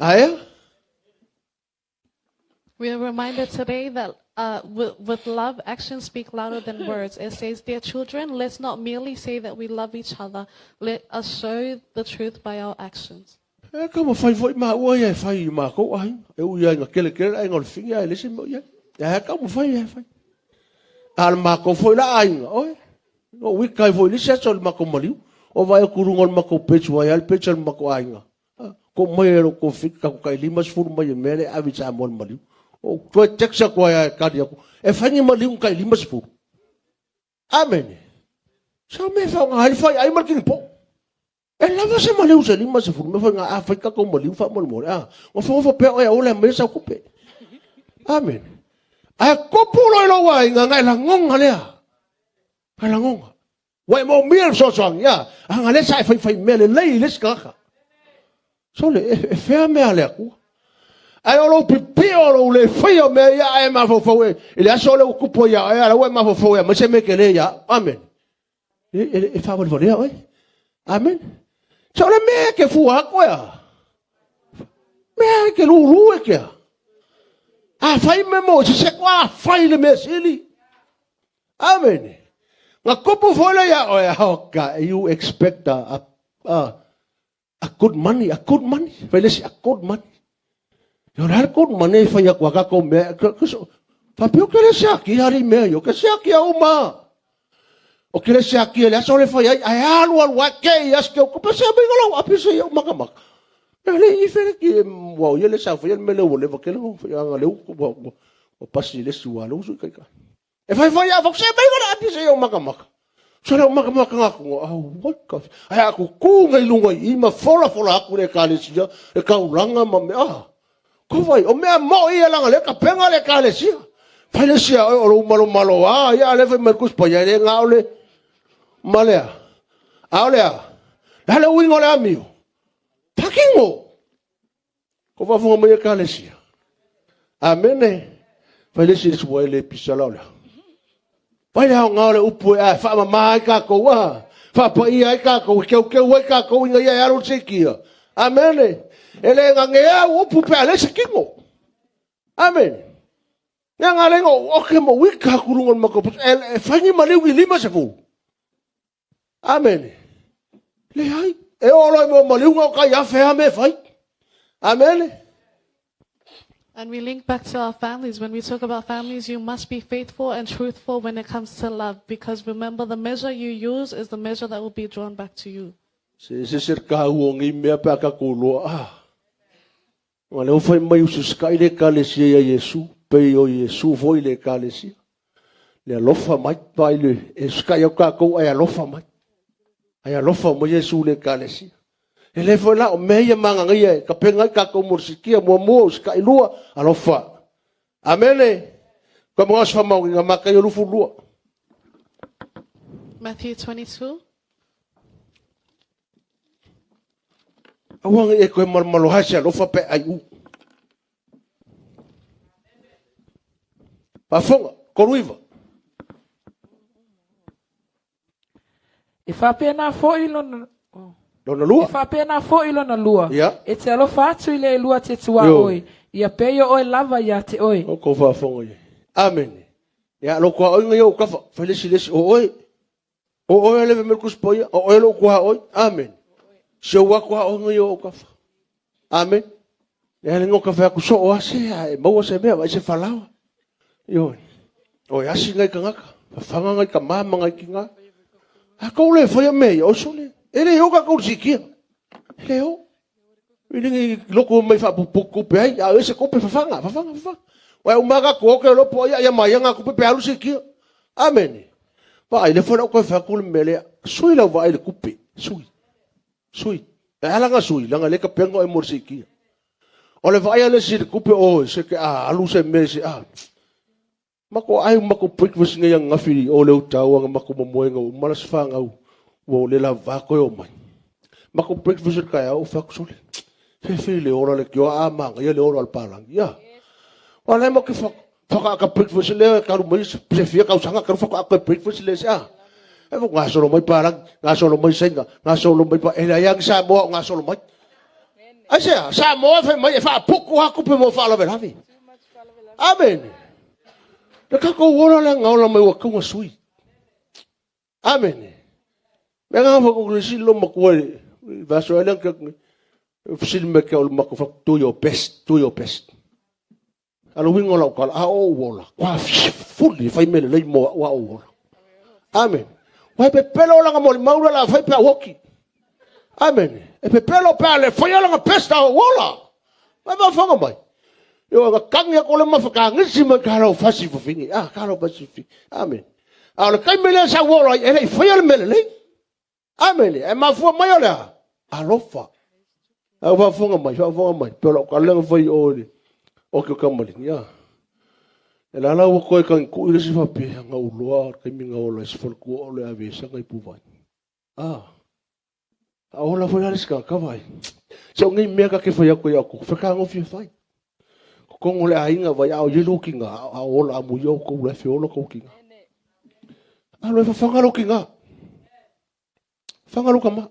Aea? We are reminded today that with, with love, actions speak louder than words. It says, Dear children, let's not merely say that we love each other. Let us show the truth by our actions. E ka mawhai foi māua ia e whai i mākou aiga. E ui ai nga kele kele aiga o le whingi ai le se mea o iai. E ka mawhai e whai. A le mākou foi la aiga, oe. No wika ai foi le se aso le mākou maliu. O vai o kurunga o le mākou page wai al page al mākou aiga. Ko mai e lou kofiki ka kai 50 mai e mea le ave i Samoa le maliu. O toe text aku ai e kali aku. E whai ni maliu kai 50. Amene. Sa me wha ngā whai ai ma kini po. E lava se maliu se 50 me whai ngā a whai kako maliu wha mole mole. Ah, o wha wha pea oe ole me sa kupe. Amen. Ai kopu loi lo wai ngā ngai langonga lea. Ngai langonga. Ua e moomia le fesoasoani, a, aga lea sa e faifai mea lelei i le isi tagata. Sole, e, e fea mea a le Atua? Ae o lou pipio o lou le faia o mea ia, ae mafaufau e, i le aso lea ua tupu ai ia oe, a la ua e mafaufau e aumai se mea tele ia au. Amen. E, e, e faawalevalea oe. Amen. Se o le mea e ke fua aku ea. Mea e ke lulu e kea. A fai me mo, se se koa fai le mea sili. Amene. Nga kupu foi le ia oe, oh God, you expect a, a, a good money, a good money. Fai le si, a good money. Yo la good money fai aku aka ko mea, faapea o ke le siaki hari mea yo, ke siaki au ma. O ke le siaki le aso le fai ai, ai alu alu ai ke i as ke o kupe se mai ngalo api se yo maka maka. Na le i fele ki wa ye le sa fai le mele wo le va ke le fai anga le u wa wa pasi le si wa le usu kai ka. E whaiwhai a whakuse mai ngana api se o makamaka. So leo makamaka ngā kunga, au, wai ka, ai aku kū ngai lunga i ma fola fola aku le ekalesia, e kaulanga ma me, ah, ko vai, o mea mo i e langa le ka penga le ekalesia. Whai le sia, o lo malo malo, ah, ia le whai mai kuspa, ia le ngā o le, ma lea, a o lea, la le uinga o le amio, pakingo, Ko faafofoga mai Ekalesia. Amene. Fai le isi le sua e le pisa la o lea. Fai le aoga o le upu e ae faamama ai kākou a. Faapaia ai kākou, e keukeu ai kākou ina ia e alu le seikia. Amene. E le gagea au upu pe a le se kino. Amene. Nea ngā lenga o oke mo wika aku lunga o le mako e, e whaingi maliu i lima se fuu. Amene. Leai. E oo loa i mea o maliuga o kai afe a me fai. Amene. And we link back to our families. When we talk about families, you must be faithful and truthful when it comes to love because remember, the measure you use is the measure that will be drawn back to you. Se se se ka u o ngi mea pe aka ko loa. Ah. Ua leo fai mai ususikaʻi le Ekalesia iā Iesu, pei o Iesu foi le Ekalesia. Le alofa mai, vaai le, e usikaʻi atu kākou ae alofa mai. Ae alofa mai Iesu le Ekalesia. E le foi la, o mea ia magagaia e kapenga ai kākou mo le sikia, muamua, usikaʻi lua, alofa. Amene. Ka mga os whamaongi ngā makai o lufu lua. Matthew 22. Aua ngai e koe malomalo hae se alofa pe ai u. Faafofoga, koluiva. E faapena foi lona Lona lua. E faapena foi lona lua. Ia. E te alofa atu i le elua te tuaoi, ia pei o oe lava ia te oe. O kou faafofoga i ai. Amene. Ia, lou tuaoiga ia ou kafa, fai le isi le isi, o oe. O oe le mea le Paia, o oe lou tuaoi. Amene. Si ou atu aoga ia ou kafa. Amene. Ia le ngoka fai atu soo ase, a e maua se mea, vai se falaoa. Ioe. O e asi ngai kangaka, fafanga ngai ka mama ngai kinga. A kou le faia mea ia, o sole. E le o ka kou sikia. E le o. Vilingi loko mai faapupuku kupe ai, a o ese kupe fafanga, fafanga, fafanga. Wa uma ka ko ke lopo ia ia mai nga kupe pe alu sikia. Amen. Vaai le foi lau koe fai atu le mea lea. Sui lau vaai le kupe. Sui. Sui. E ala nga sui, langa le ka pengo e mo le sikia. O le vaai a le si le kupe o se ke a alu se mea se a. Mako ai mako breakfast ngai ang ngafi o le utau ang mako momoenga o malas whangau ua o le la vako e o mai. Mako breakfast ka au fa sole. Fe le ora le kio a manga ia le ora al palangi. Ya. Wala mo ke fa fa ka breakfast le ka lu mai se fia ka usanga ka fa ka breakfast le se a. E fo ngā solo mai palangi, ngā solo mai senga, ngā solo mai pa ele yang sa mo ngā solo mai. Ai se a, sa mo fe mai e fa puku ha kupe mo fa la velavi. Amen. Le ka ko ola le ngaola mai wa kunga sui. Amen. Me nga fa ko si lo makua vaso ele ka fsil me ke ol mako fa do your best, do your best. Alo wingo lau kala a o ola. Kwa fully fai mele lei mo wa o ola. Amen. Wa pe pelo la mo maura la fai pe woki. Amen. E pe pelo pe le fai la best a ola. Wa ba fanga mai. Yo ga kangi ko le mafaka ngisi ma ka lau fasi fafingi. Ah ka lau fasi fi. Amen. A le kai mele sa ola e le fai le mele lei. Amen. E mafua mai o le alofa. Au faafofoga mai, faafofoga mai. Pe o lau kalega fai o le o ke kamali. Ia. E la la ua koe kangi kui le si faapea nga uloa kaimi nga ola i se falekua o le ave sa ngai puvai. Ah. A ola foi la le sika kawai. Se o ngai mea ka ke fai ako i ako. Whaka ngofia fai. Ko kongo le ainga vai ao yelo ki ngā a ola a mui au kou le whiola kou ki ngā. Alo e whawhanga ki ngā. Whanga lo ka ma.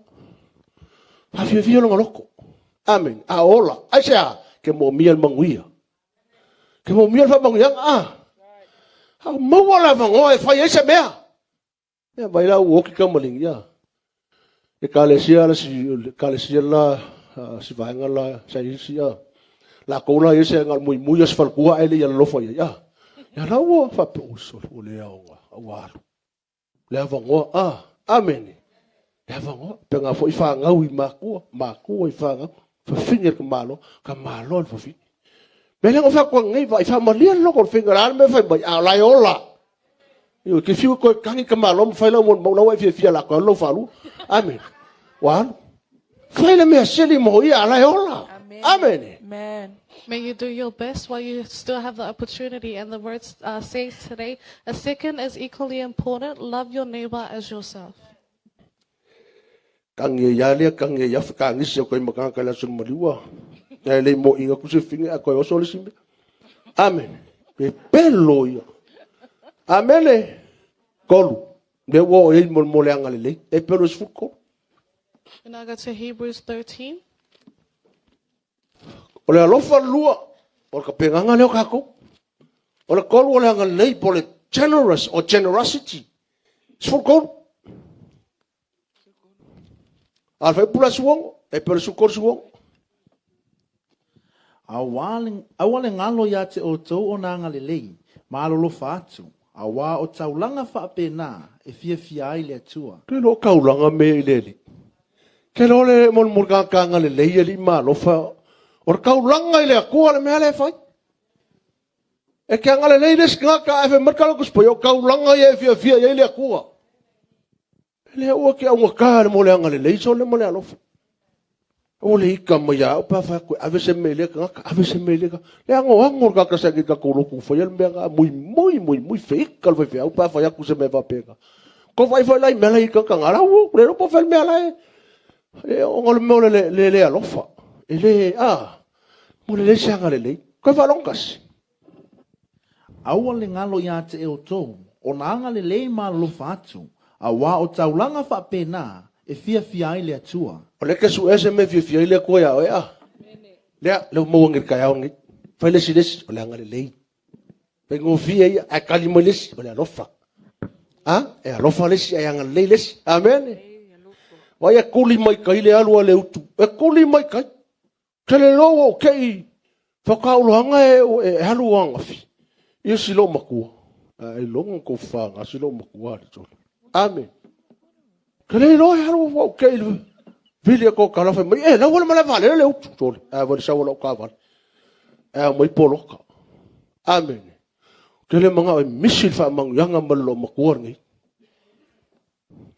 Whawhiawhia longa loko. Amen. A ola. Ai se a, ke mo mia le manguia. Ke mo mia le whamanguia. Ah. A maua la wangoa e whai ai se mea. Ia vai la uoki ka malingi ia. E kalesia la si kalesia la si vaenga la sa isi ia. La kou la ese ngal mui mui as falkua ele ia lofa ia. Ia. Ia la ua fa pe uso o le aonga ua alu. Le avangoa ah amen. Le avangoa pe nga foi whangau i makua, makua i whangau. Whawhingi ka malo, ka malo le whawhingi. Me le ngofa kwa ngai vai wha malia loko le whinga la me whai mai a lai ola. Io ke fiu koe kangi ka malo mo whai lau mo mau lau e fia fia la koe lau whalu. Amen. Wa alu. Whai le mea seli mo ia a lai ola. Amen. Amen. May you do your best while you still have the opportunity. And the words says today, a second is equally important. Love your neighbor as yourself. Kangi e ia lea, kangi e ia whakangisi o koe makanga kai la sunu maliua. Ia lei mo inga kuse finge a koe oso le sime. Amen. Pe pelo ia. Amen. Kolu. Me ua o ei mo mo le anga le lei. E pelo e sefulu kolu. And I go to Hebrews 13. O le alofa lua, o le ka penganga leo kako. O le kolu o le anga lei po le generous or generosity. Sefulu kolu. A le pula suongo, e pelo sukolu suongo. Aua le galo iā te outou o nā agalelei, ma alolofa atu, auā o taulaga faapena e fiafia ai le Atua. Ke lo kaulanga me i le li. Ke lo le mon mon ka kanga le lei li ma alofa. O le kaulanga i le akua le mea le fai. E ke anga le lei le sika ka e fe marka lo kuspo o kaulanga i e fia fia i le akua. Le ua ke au ka le mo le anga le lei so le mo le alofa. O le ika mai au pa fa ko ave se mele ka ka ave se mele ka. Le ango ango ka ka sa ke ka ko loku fa le mea ka mui mui mui mui fe ika le fe au pa fa ya ku se me va pe ka. Ko fai fai lai mea lai ka ka ngara u le ro po fe mea lai. E o ngol mo le le le alofa. E le a mo le le se anga le lei. Ko fa longas. Aua le galo iā te outou, o nā agalelei ma alolofa atu, Auā o taulaga faapena e fiafia ai le Atua. O lea e ke suʻea se mea e fiafia ai le Atua iā oe, a? Lea, lea ua maua nei i le taeao lenei. Fai le isi i le isi, o le agalelei. Faigofie ia, ae tali mai le isi, o le alofa. A? E alofa le isi, ae agalelei le isi. Amene. Vai e kuli mai kai le alu a le utu. E kuli mai kai. Ke le loa ua ou te i whakauloanga e, e, e alu angafi. Ia si lou makua. Ai longa ko whanga si lou makua le tole. Amen. Ke le loa e alu ua ou te i vili e ko kala whai mai. E, lau wale mala wale le utu tole. A wale sawa lau ka wale. E au mai poloka. Amen. Ke le manga e misi le whaamangu ma le lou makua nei.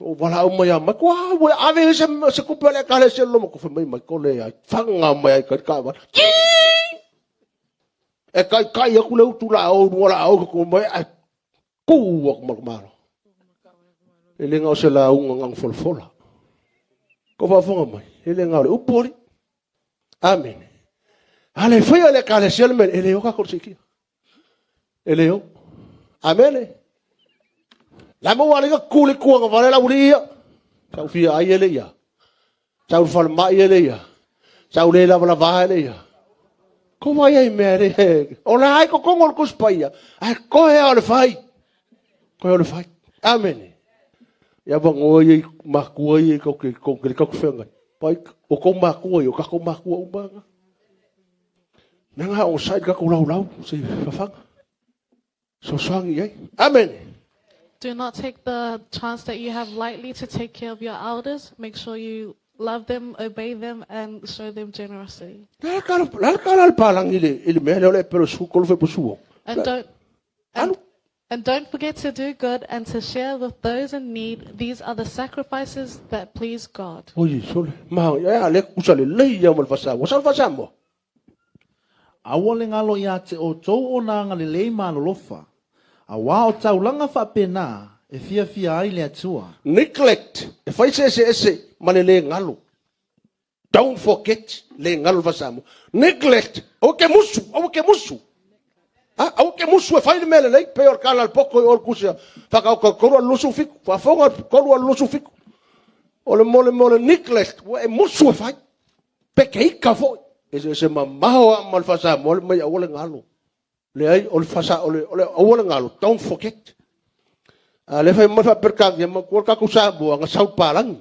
O walaau mai a mai ko a ua ave se se kupe le kale se lo ko mai mai ko le ai fanga mai ai kai ka wa e kai kai aku le utu la o rua la o ko mai ai ku aku ma malo e le ngau se la unga ngang folafola ko fa fonga mai e le ngau le upori amen ale fai le kale se le me e le o ka ko se kia E le o. Amene. La mo wale ka kule kuanga wale la uli ia. Sa ufia ai ele ia. Sa ufal mai ele ia. Sa ule la wala vaha ele ia. Ko vai ai mea ele. O la ai ko kongo ko spaia. Ai ko he o le fai. Ko he o le fai. Amene. Ia wa ngoa ia makua ia ko ke ko ke ka whenga. Pai o ko makua ia o ka ko makua umanga. Mea ngā o sai ka ko lau lau se whawhanga. So swangi ai. Amen. Do not take the chance that you have lightly to take care of your elders. Make sure you love them, obey them, and show them generosity. La kala la kala le palangi le i le mea lea o le pelo su kolo fe pusu. And don't and, and don't forget to do good and to share with those in need. These are the sacrifices that please God. Oi sole. Ma ia le kusa le lei ia mo le fasa. Wa sa fasa mo. Aua le galo iā te outou o nā agalelei ma alolofa, auā o taulaga faapena e fiafia ai le Atua. Neglect, e fai se ese ese ma le le galo. Don't forget le galo le Samoa. Neglect, aua ke musu, aua ke musu. Ha, aua ke musu e fai le mea lelei, pe o le kala le poko i o le kusia. Whakauka koru a lusu fiku, whafonga koru a lusu fiku. O le mole mole neglect, ua e musu e fai. Pe ke ika foi. E se, se mamaho a ma le Samoa le mai aua le galo. Le ai o le fasa o le o le aua le galo, don't forget. A le fai mai fa perkang ia ma kua ka ku Samoa nga sau palangi.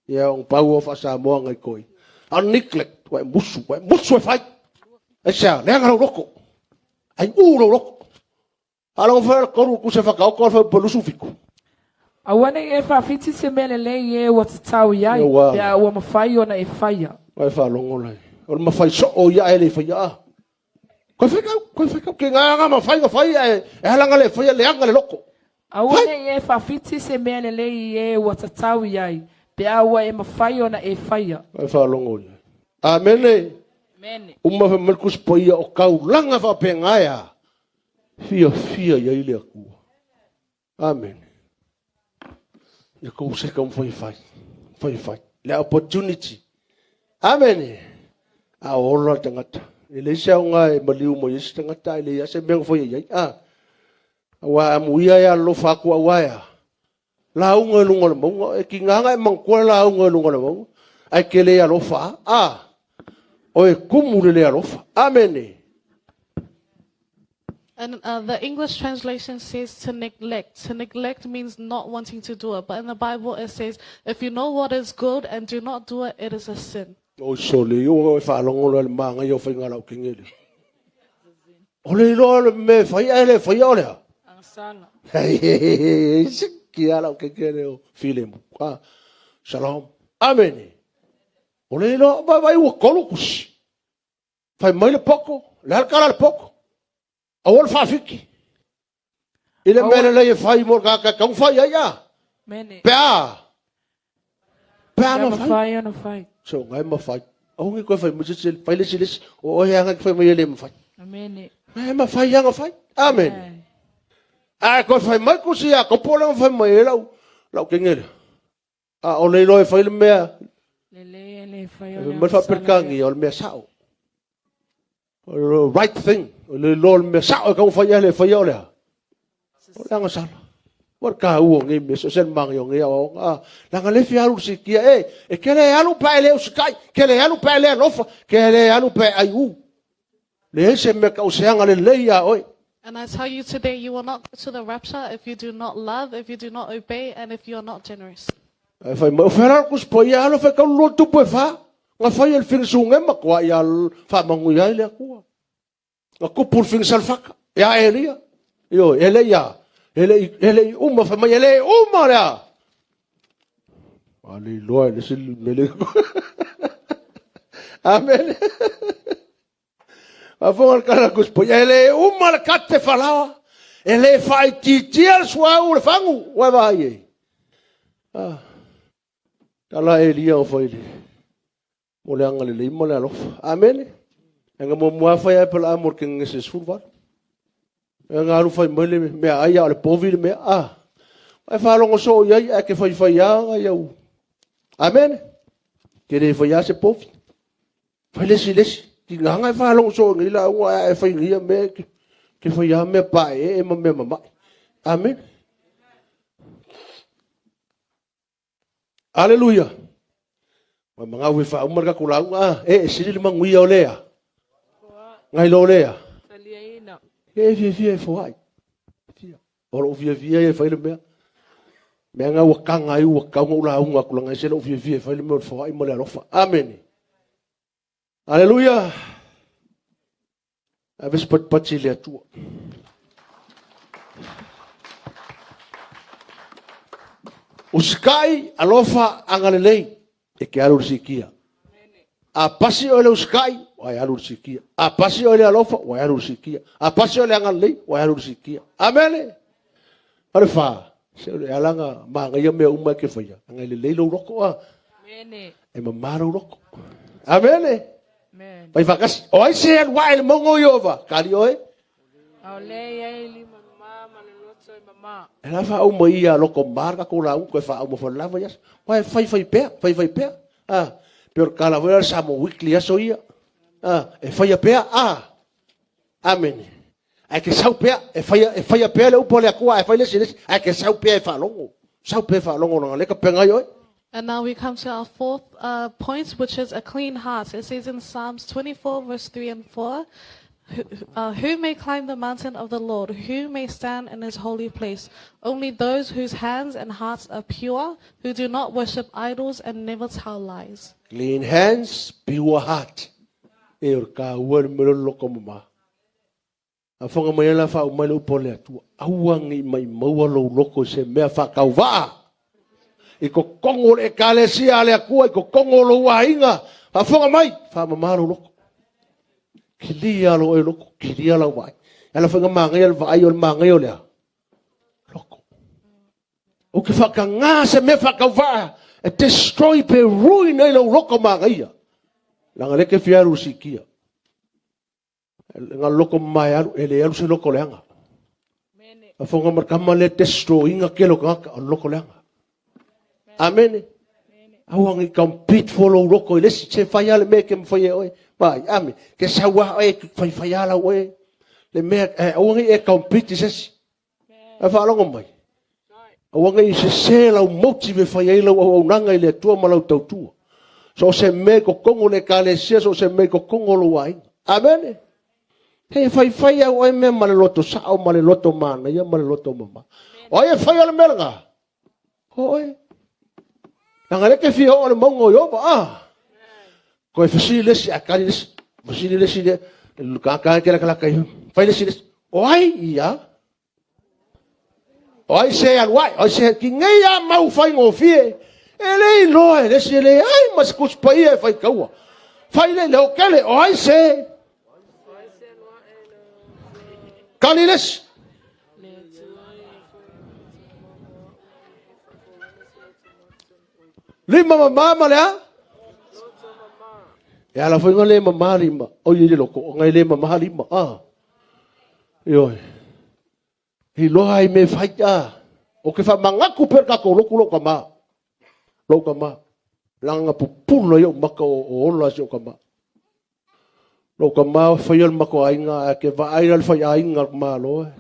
Ia ong pau o fa Samoa ngai koi. A neglect, ua e musu, ua e musu e fai. E sea, leaga lau loko. Ai u lau loko. Ala fa koru ku se whakaoko fa pelusu fiku. Aua nei e faafiti se mea lelei i e ua tatau i ai, Ia ua. pe a ua mafai ona e faia. Ai wha longo lai. O le mawhai so o ia e le whai a. Koe whai kau, koe whai kau. Ke ngā ngā mawhai ngā whai e, e halanga le whai le anga le loko. Aua nei e faafiti se mea lelei i e ua tatau i ai, pe a ua e mafai ona e faia. Ai wha longo ia. Amene. Amene. Uma wha melkus paia o kaulanga wha pengaia. Fia fia ia i le akua. Amen. Ia kou se ka whai whai. Whai whai. Le opportunity. Amen. A ola tangata. E le se au e maliu mo isi tangata e le ia se mea whai ai. A. Awa amu ia ia alofa aku aua ia. La unga e lunga le maunga. E ki nganga e mangkua la unga e lunga le maunga. Ai ke le alofa. A. O e kumu le le alofa. Amen. And the English translation says to neglect. To neglect means not wanting to do it. But in the Bible it says, if you know what is good and do not do it, it is a sin. O sole o e whaalongo le maanga i o whainga lau kengele. O le iloa le me whai e le whai o lea. Agasala. Hei, hei, hei, hei, siki ala o kengele o filemu. Ah, shalom. Amen. O le iloa, vai vai ua kolu kusi. Whai mai le poko, le halakala le poko. A le whaafiki. I le mele lei e whai mo ka ka kau whai ai a. Mene. Pe a. Pe a Pe a ma whai. mawhai ona whai. So ngai ma whai. Au ngi koe whai mo se whai le sile o o he anga ki whai mai ele ma whai. Amene. Ngai ma whai anga whai. Amen. A koe whai mai kusi a ko pole whai mai e lau lau kengele. A o le iloa e whai le mea. Lelei e le whai E o le mai whaperkangi o le mea sao. O le right thing. O le iloa o le mea sao e kau whai ele whai o lea. O le anga sala. Ua le taua o nei mea, so o se magi o nei aoaoga. Ah, leaga le fia alu i le sikia, e, e te le alu pe a e le usikai, te le alu pe a e le alofa, te le alu pe a e aiu. Leai se mea tau se agalelei iā oe. And I tell you today, you will not go to the rapture if you do not love, if you do not obey, and if you are not generous. Ae fai mai, o fea la le Tusi Paia, alo fai tau lua tupu e fa, na fai e le figasuge ma toa ia faamanuia ai le Atua. Na tupu le figa salafata ia Elia. Ioe, e le i a, e le i, e le i uma, fai mai, e le uma le a. A le iloa e le isi mele. Amen. Afoga le kala kuspo. E le uma le kate falaoa. E le faaitiitia le suauu le fagu. Ua e vaai ai. Ah. Tala Elia o fai le. Mo le agalelei ma le alofa. Amene. E nga muamua fai ai pala mo le kengese 18. E nga alu fai mai le mea ai a o le povi le mea. Ah. Ai whalongo so i ai, ai ke whai whai anga iau. Amen. Ke le whai a se povi. Fai le isi le isi. Ki nganga e whalongo so ngi la unga e whai ngia me ke whai a mea pa e e ma mea mamai. Amen. Aleluia. Ma mangau e whauma le kako lauga. Ah, e, e sili le manguia o lea. Ngai lo lea. E fia fia e foai. Fia. O lou fiafia ia e fai le mea. Mea nga ua kaga ai ua tau ona ou lauga atu laga ese lou fiafia e fai le mea o le foai ma le alofa. Amene. Aleluia. Ave se patipati i le Atua. Usikai, alofa, agalelei, e ke alu i le sikia. A pasi oe le usikai, ua e alu i le sikia. A pasi oe le alofa, ua e alu i le sikia. A pasi oe le agalelei, ua e alu i le sikia. Amene! O le fa, se o le alaga manaia mea uma e ke faia. Anga e lelei lou loko a. E mama lou loko. Amene! Fai faatasi. O ai se alu ae le mauga o Ieova? Kali oe. Aole i ai lima mama ma le loto e mama. E la faauma ia loko ma le tatou lauga toe faauma foi le la vaiaso. Aua e faifai pea, faifai pea. A, pei o le tala foi lea o le Samoa Weekly aso ia. A, e faia pea, a. Amene. Ae ke sau pea, e faia, e faia pea le upu a le Atua, ae fai le isi le isi, ae ke sau pea e faalogo. Sau pea e faalogo leaga lea e tapena ai oe. And now we come to our fourth uh, point, which is a clean heart. It says in Psalms 24, verse 3 and 4, who, uh, who may climb the mountain of the Lord? Who may stand in his holy place? Only those whose hands and hearts are pure, who do not worship idols and never tell lies. Clean hands, pure heart. E o le kāua le mea loko mama. A whanga mai ala wha umai le upo le atua. Aua ngi mai maua lou loko i se mea whakauvaa. I ko kongo le ekalesia a le Atua, i ko kongo lou aiga. Faafofoga mai, faamama lou loko. Kilia lou e loko, kilia lau vaai. E ala foi nga magaia le vaai o le magaia o le a? Loko. O ke whakangā se mea whakauvaa e destroy pe ruin ai lou loko magaia. Langa le ke fiaru sikia. Nga loko mamae alu, e le alu se loko leaga. A fonga ma kama le destroyinga ke lo kaka o loko leaga. Amen. Aua ngi compete for lou loko i le isi, se fai a le mea ke mawhai e oe. Mai, amen. Ke saua oe, ke whai whai ala oe. Le mea, eh, aua ngi e compete i se isi. E faalogo mai. Aua ne i sesē lau motive e fai ai lau auaunaga i le Atua ma lau tautua. So o se mea i kokogo o le Ekalesia, so o se mea i kokogo o lou aiga. Amene. Hei, e faifai au oe mea ma le loto sao, ma le loto manaia, ma le loto mama. O ai e fai o le mea lena? O oe. Leaga lea ke fia oo le mauga o Ieova, ah. Koe fesili le isi, ae kali le isi. Fesili le isi, le kaka e ke lakalaka iho. Fai le isi le isi. O ai ia? O ai se alu ai? O ai se ki nei a mau fai ngofie? E le iloa e le isi e le ai ma se kusi paia e fai kaua. Fai le leo kele, o ai se? Kali le isi. Lima mama ma le a? E ala foi nga le mama lima. O i le loko, o ngai le mama lima. Ah. Ioe. I loa ai me fai a. O ke whamangaku per ka ko loku lou kama. Lou kama. Langa pupula i o maka o, o ola si o kama. Lou kama o whai al mako ainga, a ke vaai al whai ainga al malo.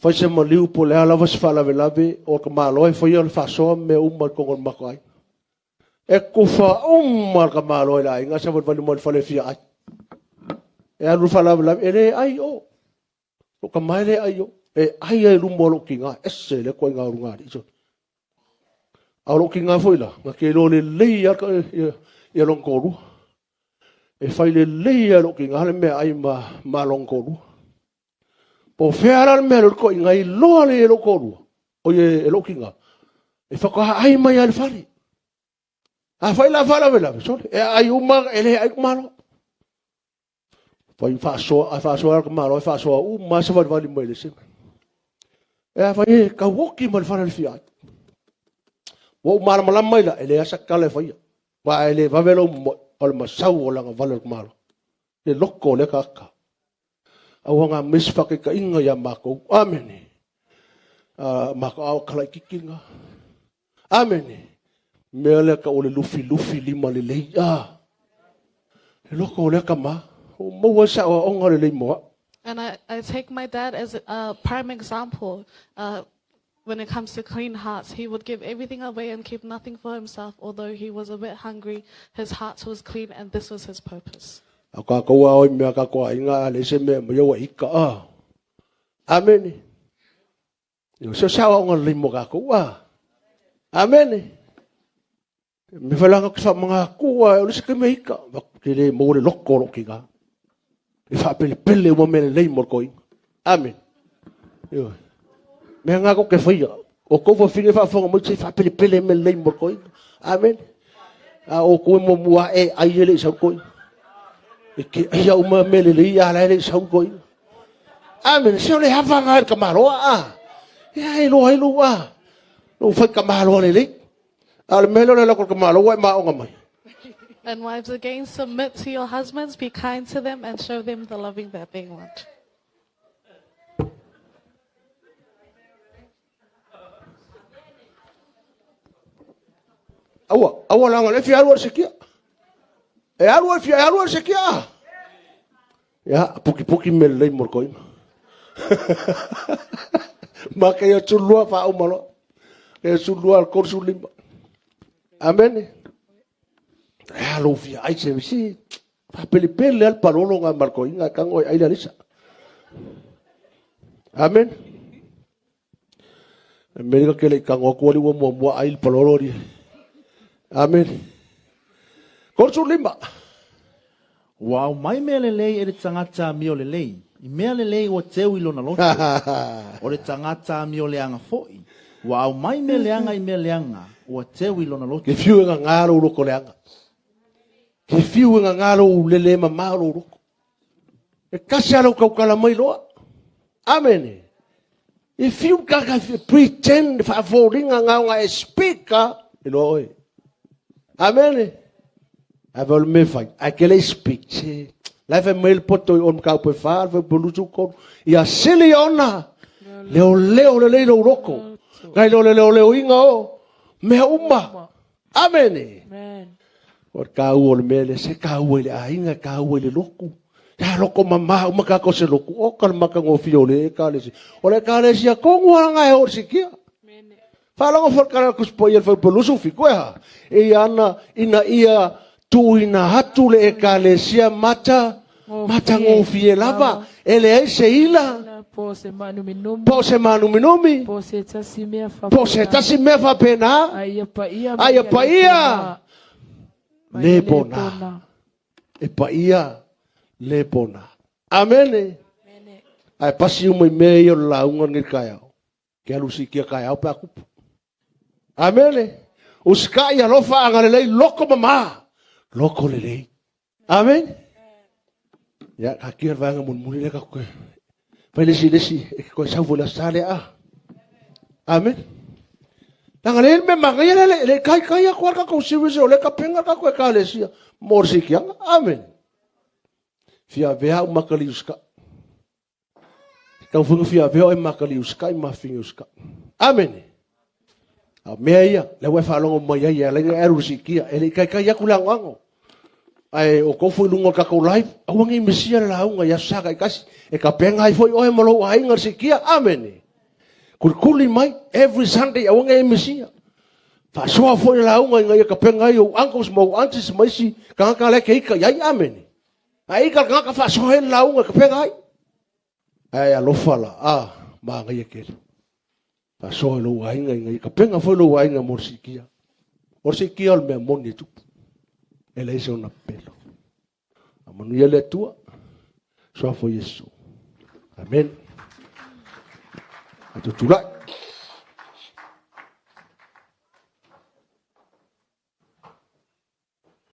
Fai se maliu po o le a lava se faalavelave o ka Malo e faia le faasoa ma mea uma i totonu o le matou aiga. E tufa uma le ka Malo i le aiga savalivali mai le fale e fia ai. E alu le faalavelave, e le ai o. Lou tama e le ai o. E ai ai luma o lou tiga, ese le ituaiga ulugalii. A o lou tiga foi la, na te iloa lelei lava ia lona toalua. E fai lelei lava e lou tiga le meaai ma lona toalua. Po o fea la le mea o le toeaina, e iloa lelei e lou toalua, oi e lou tiga, e faatoa aai mai lava i le fale. Afai la faalavelave, sole, e aai uma, e le aai le Malo. Fai faasoa, a faasoa le Malo, e faasoa uma lava savalivali mai le isi. E afai e tauoti ma le fale o le fia ai. Ua ou malamalama ai la, e leai lava sa tala e faia. Aua e le vave lou momoe, o le masau o le agavale o le Malo. Le loto o lea tagata. Aua na aumai se faataitaiga ia matou. Amene. Matou ao kalaititi lena. Amene. Mea lea tau o le lufilufi lima lelei. Le loto o lea tama. Ua maua ai se aoaoga lelei mo au. And I take my dad as a prime example. When it comes to clean hearts, he would give everything away and keep nothing for himself, although he was a bit hungry, his heart was clean and this was his purpose. A kākou ao i mea kākou aiga a leai se mea mai ua ika a. Amene. Io se se aoaoga lelei mo kākou a. Amene. Me whailanga ki whamanga kua e o le se me ika. Ke le mo le loko lo ki ngā. E whapelepele uma me lelei mo le koinga. Amen. Io. Mea ngā ko ke whaia. O kou whawhine whaafonga mai se whapelepele me lelei mo le koinga. Amen. A o koe mo mua e ai ele i sau koinga. E ke aia uma me lelei a la ele i sau koinga. Amen. Se o le hafa ngā ka maloa a. Ia e loa e loa. Lo whai ka maloa lelei. A o le mea lea o le lako o le Malo ua e maoga mai. And wives again, submit to your husbands, be kind to them, and show them the loving that they want. Aua, aua langa le fia alu al sekia. E alu al fia, e alu al sekia. Ia, pukipuki me lelei mo le koina. Ma kei o tsulua wha uma loa. Kei o tsulua al 35. Amene. Ea lou fia ai se si. Whapelepele al palolo ngā marko inga kango e aila lisa. Amen. Amerika ke le kango aku ali ua mua mua ai le palolo ali. Amen. 35. Ua aumai mea lelei e le tagata amio lelei, i mea lelei ua teu i lona loto. O le tagata amio leaga foi, ua aumai mea leaga i mea leaga, ua teu i lona loto. Ke fiu e ngangā lou loko leaga. Ke fiu e ngangā lou lele mamao lou loko. E kasi a lou tautala mai loa. Amene. E fiu kaka pretend faafolinga ngaonga e speak e loa oe. Amene. Ae o le mea fai, ae ke le speak se. Lai fai mai le poto i on kau pe fa, fai pe lusu kolu. Ia sili ona, leo leo le lei lou loko. Ngai leo le leo leo inga o, mea uma. Amene. O le kāua o le mea lea, se kāua i le aiga, kāua i le loku. Ia loko mamā uma kākou se loku, o ka le matagofie o le ekalesia. O le ekalesia tonu lava e o le sikia. Faalogo foi le kala Tusi Paia le Fuaiupu 27 e ha? E ia ana ina ia tuuina atu le ekalesia mata matagofie lava, e leai se ila, Po o se maanuminumi. Po o se maanuminumi. Po o se tasi mea faapena. Po o se tasi mea faapena. A ia paia ma ia paia. Le pona. E paia le pona. Amene. Ae pasi uma i mea ia o le lauga lenei taeao. Ke alu sikia taeao pe a tupu. Amene. Usikai alofa agalelei loko mama. Loko lelei. Amene. Ia, taatia le vaega mulimuli lea tatou te fai le isi le isi e te toe sau foi le Aso Sa lea a. Amene. Leaga le mea manaia lea le taitai atu lava le tatou series o lea e tapena le tatou ekalesia mo le sikiaga. Amene. Fia avea au ma ka liusikai. Tau foi fia avea oe ma ka liusikai ma fafine usikai. Amene. A o mea ia, lea ua e faalogo mai ai e ala ai ona e alu i le siitia, e le i taitai atu le anoano. Ae o tou foi i luga o le tatou live, aua ne i misia le lauga i aso sa taitasi, e tapena ai foi oe ma lou aiga i le siitia. Amene. Kulikuli mai, every Sunday aua ne e misia. Faasoa foi le lauga ina ia tapena ai ou uncles ma ou aunties ma isi tagata la e te ita i ai. Amene. A ita le tagata faasoa ai le lauga e tapena ai. Ae alofa la, a, manaia tele. Faasoa i lou aiga ina ia tapena foi lou aiga mo le siitia. O le siitia o le mea moni e tupu. E leai se ona pepelo. Faamanuia le Atua. Suafa o Iesu. Amen. Tatou tulai.